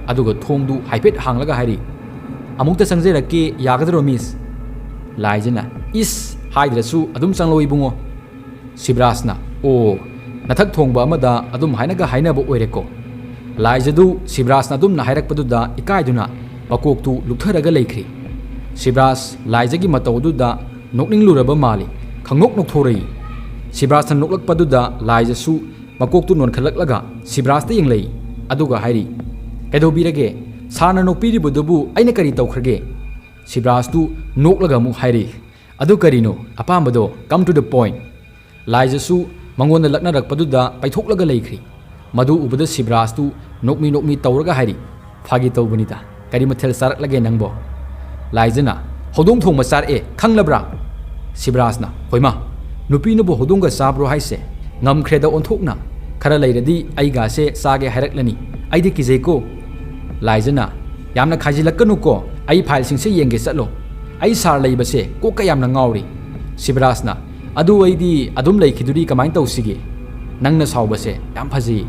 ꯑꯗꯨꯒ ꯊꯣꯡꯗꯨ ꯍꯥꯏꯐꯦꯠ ꯍꯥꯡꯂꯒ ꯍꯥꯏꯔꯤ, "ꯑꯃꯨꯛꯇ ꯆꯪꯖꯔꯛꯀꯦ, ꯌꯥꯒꯗ꯭ꯔꯣ ꯃꯤꯁ?" ꯂꯥꯏꯖꯅ, "ꯏꯁ, ꯍꯥꯏꯗ꯭ꯔꯁꯨ ꯑꯗꯨꯝ ꯆꯪꯂꯛꯑꯣ ꯏꯕꯨꯡꯉꯣ"꯫ ꯁꯤꯕꯔꯥꯖꯅ, "ꯑꯣ, ꯅꯊꯛ ꯊꯣꯡꯕ ꯑꯃꯗ ꯑꯗꯨꯝ ꯍꯥꯏꯅꯒ ꯍꯥꯏꯅꯕ ꯑꯣꯏꯔꯦꯀꯣ"꯫ ꯂꯥꯏꯖꯗꯨ ꯁꯤꯕꯔꯥꯖꯅ ꯑꯗꯨꯝꯅ ꯍꯥꯏꯔꯛꯄꯗꯨꯗ ꯏꯀꯥꯏꯗꯨꯅ ꯃꯀꯣꯛꯇꯨ ꯂꯨꯛꯊꯔꯒ ꯂꯩꯈ꯭ꯔꯤ꯫ ꯁꯤꯕꯔꯥꯖ ꯂꯥꯏꯖꯒꯤ ꯃꯇꯧ ꯑꯗꯨꯗ ꯅꯣꯛꯅꯤꯡꯂꯨꯔꯕ ꯃꯥꯜꯂꯤ꯫ ꯈꯪꯅꯣꯛ ꯅꯣꯛꯊꯣꯔꯛꯏ꯫ ꯁꯤꯕꯔꯥꯖꯅ ꯅꯣꯛꯂꯛꯄꯗꯨꯗ ꯂꯥꯏꯖꯁꯨ ꯃꯀꯣꯛꯇꯨ ꯅꯣꯟꯈꯠꯂꯛꯂꯒ ꯁꯤꯕꯔꯥꯖꯇ ꯌꯦꯡꯂꯛꯏ꯫ ꯑꯗꯨꯒ ꯍꯥꯏꯔꯤ, "ꯀꯩꯗꯧꯕꯤꯔꯒꯦ? ꯁꯥꯔꯅ ꯅꯣꯛꯄꯤꯔꯤꯕꯗꯨꯕꯨ ꯑꯩꯅ ꯀꯔꯤ ꯇꯧꯈ꯭ꯔꯒꯦ?" ꯁꯤꯕꯔꯥꯖꯇꯨ ꯅꯣꯛꯂꯒ ꯑꯃꯨꯛ ꯍꯥꯏꯔꯤ, "ꯑꯗꯨ ꯀꯔꯤꯅꯣ ꯑꯄꯥꯝꯕꯗꯣ? Come to the point." ꯂꯥꯏꯖꯁꯨ ꯃꯉꯣꯟꯗ ꯂꯛꯅꯔꯛꯄꯗꯨꯗ ꯄꯩꯊꯣꯛꯂꯒ ꯂꯩꯈ꯭ꯔꯤ꯫ ꯃꯗꯨ ꯎꯕꯗ ꯁꯤꯕꯔꯥꯖꯇꯨ ꯅꯣꯛꯃꯤ ꯅꯣꯛꯃꯤ ꯇꯧꯔꯒ ꯍꯥꯏꯔꯤ, "ꯐꯥꯒꯤ ꯇꯧꯕꯅꯤꯗ, "ꯀꯔꯤ ꯃꯊꯦꯜ ꯆꯥꯔꯛꯂꯒꯦ ꯅꯪꯕꯣ?" ꯂꯥꯏꯖꯅ, "ꯍꯧꯗꯣꯡ ꯊꯣꯡꯕ ꯆꯥꯔꯛꯑꯦ, ꯈꯪꯂꯕ꯭ꯔꯥ?" ꯁꯤꯕꯔꯥꯖꯅ, "ꯍꯣꯏꯃꯥ, ꯅꯨꯄꯤꯅꯕꯨ ꯍꯧꯗꯣꯡꯒ ꯆꯥꯕ꯭ꯔꯣ ꯍꯥꯏꯁꯦ? ꯉꯝꯈ꯭ꯔꯦꯗ ꯑꯣꯟꯊꯣꯛꯅ꯫ ꯈꯔ ꯂꯩꯔꯗꯤ ꯑꯩꯒꯥꯁꯦ ꯆꯥꯒꯦ ꯍꯥꯏꯔꯛꯂꯅꯤ꯫ ꯑꯩꯗꯤ ꯀꯤꯖꯩꯀꯣ꯫" ꯂꯥꯏꯖꯅ, "ꯌꯥꯝꯅ ꯈꯥꯏꯖꯤꯜꯂꯛꯀꯅꯨꯀꯣ, ꯑꯩ ꯐꯥꯏꯜꯁꯤꯡꯁꯦ ꯌꯦꯡꯒꯦ ꯆꯠꯂꯣ꯫ ꯑꯩ ꯁꯥꯔ ꯂꯩꯕꯁꯦ ꯀꯣꯛꯀ ꯌꯥꯝꯅ ꯉꯥꯎꯔꯤ꯫" ꯁꯤꯕꯔꯥꯖꯅ, "ꯑꯗꯨ ꯑꯩꯗꯤ ꯑꯗꯨꯝ ꯂꯩꯈꯤꯗꯨꯔꯤ, ꯀꯃꯥꯏꯅ ꯇꯧꯁꯤꯒꯦ? ꯅꯪꯅ ꯁꯥꯎꯕꯁꯦ ꯌꯥꯝ ꯐꯖꯩꯌꯦ꯫"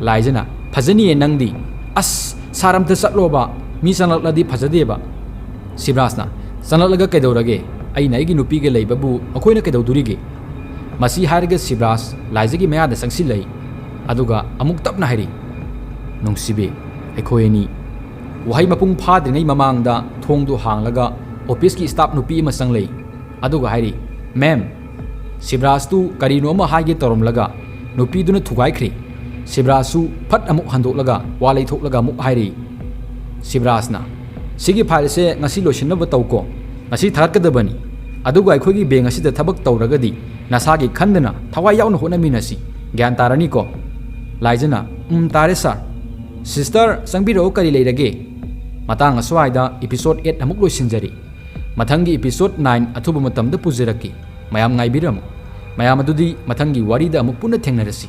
ꯂꯥꯏꯖꯅ, "ꯐꯖꯅꯤꯌꯦ ꯅꯪꯗꯤ꯫ ꯑꯁ, ꯁꯥꯔ ꯑꯝꯇ ꯆꯠꯂꯣꯕ, ꯃꯤ ꯆꯪꯂꯛꯂꯗꯤ ꯐꯖꯗꯦꯕ꯫" ꯁꯤꯕꯔꯥꯖꯅ, "ꯆꯪꯂꯛꯂꯒ ꯀꯩꯗꯧꯔꯒꯦ? ꯑꯩꯅ ꯑꯩꯒꯤ ꯅꯨꯄꯤꯒ ꯂꯩꯕꯕꯨ ꯃꯈꯣꯏꯅ ꯀꯩꯗꯧꯗꯣꯔꯤꯒꯦ?" ꯃꯁꯤ ꯍꯥꯏꯔꯒ ꯁꯤꯕꯔꯥꯖ ꯂꯥꯏꯖꯒꯤ ꯃꯌꯥꯗ ꯆꯪꯁꯤꯜꯂꯛꯏ꯫ ꯑꯗꯨꯒ ꯑꯃꯨꯛ ꯇꯞꯅ ꯍꯥꯏꯔꯤ, "ꯅꯨꯡꯁꯤꯕꯤ, ꯑꯩꯈꯣꯏ ꯑꯅꯤ꯫" ꯋꯥꯍꯩ ꯃꯄꯨꯡ ꯐꯥꯗ꯭ꯔꯤꯉꯩ ꯃꯃꯥꯡꯗ ꯊꯣꯡꯗꯨ ꯍꯥꯡꯂꯒ ꯑꯣꯐꯤꯁꯀꯤ ꯁ꯭ꯇꯥꯐ ꯅꯨꯄꯤ ꯑꯃ ꯆꯪꯂꯛꯏ꯫ ꯑꯗꯨꯒ ꯍꯥꯏꯔꯤ, "ꯃꯦꯝ꯫" ꯁꯤꯕꯔꯥꯖꯇꯨ ꯀꯔꯤꯅꯣ ꯑꯃ ꯍꯥꯏꯒꯦ ꯇꯧꯔꯝꯂꯒ ꯅꯨꯄꯤꯗꯨꯅ ꯊꯨꯒꯥꯏꯈ꯭ꯔꯤ꯫ ꯁꯤꯕꯔꯥꯖꯁꯨ ꯐꯠ ꯑꯃꯨꯛ ꯍꯟꯗꯣꯛꯂꯒ ꯋꯥ ꯂꯩꯊꯣꯛꯂꯒ ꯑꯃꯨꯛ ꯍꯥꯏꯔꯤ, ꯁꯤꯕꯔꯥꯖꯅ, "ꯁꯤꯒꯤ ꯐꯥꯏꯜꯁꯦ ꯉꯁꯤ ꯂꯣꯏꯁꯤꯟꯅꯕ ꯇꯧꯀꯣ꯫ ꯉꯁꯤ ꯊꯥꯒꯠꯀꯗꯕꯅꯤ꯫ ꯑꯗꯨꯒ ꯑꯩꯈꯣꯏꯒꯤ ꯕꯦꯡ ꯑꯁꯤꯗ ꯊꯕꯛ ꯇꯧꯔꯒꯗꯤ ꯅꯁꯥꯒꯤ ꯈꯟꯗꯅ ꯊꯋꯥꯏ ꯌꯥꯎꯅ ꯍꯣꯠꯅꯃꯤꯟꯅꯁꯤ꯫ ꯒ꯭ꯌꯥꯟ ꯇꯥꯔꯅꯤꯀꯣ?" ꯂꯥꯏꯖꯅ, "ꯎꯝ, ꯇꯥꯔꯦ ꯁꯥꯔ꯫" "ꯁꯤꯁꯇꯔ, ꯆꯪꯕꯤꯔꯛꯑꯣ, ꯀꯔꯤ ꯂꯩꯔꯒꯦ?" ꯃꯇꯥꯡ ꯑꯁ꯭ꯋꯥꯏꯗ episode eight ꯑꯃꯨꯛ ꯂꯣꯏꯁꯤꯟꯖꯔꯤ꯫ ꯃꯊꯪꯒꯤ episode nine ꯑꯊꯨꯕ ꯃꯇꯝꯗ ꯄꯨꯖꯔꯛꯀꯦ꯫ ꯃꯌꯥꯝ ꯉꯥꯏꯕꯤꯔꯝꯃꯨ꯫ ꯃꯌꯥꯝ ꯑꯗꯨꯗꯤ ꯃꯊꯪꯒꯤ ꯋꯥꯔꯤꯗ ꯑꯃꯨꯛ ꯄꯨꯟꯅ ꯊꯦꯡꯅꯔꯁꯤ꯫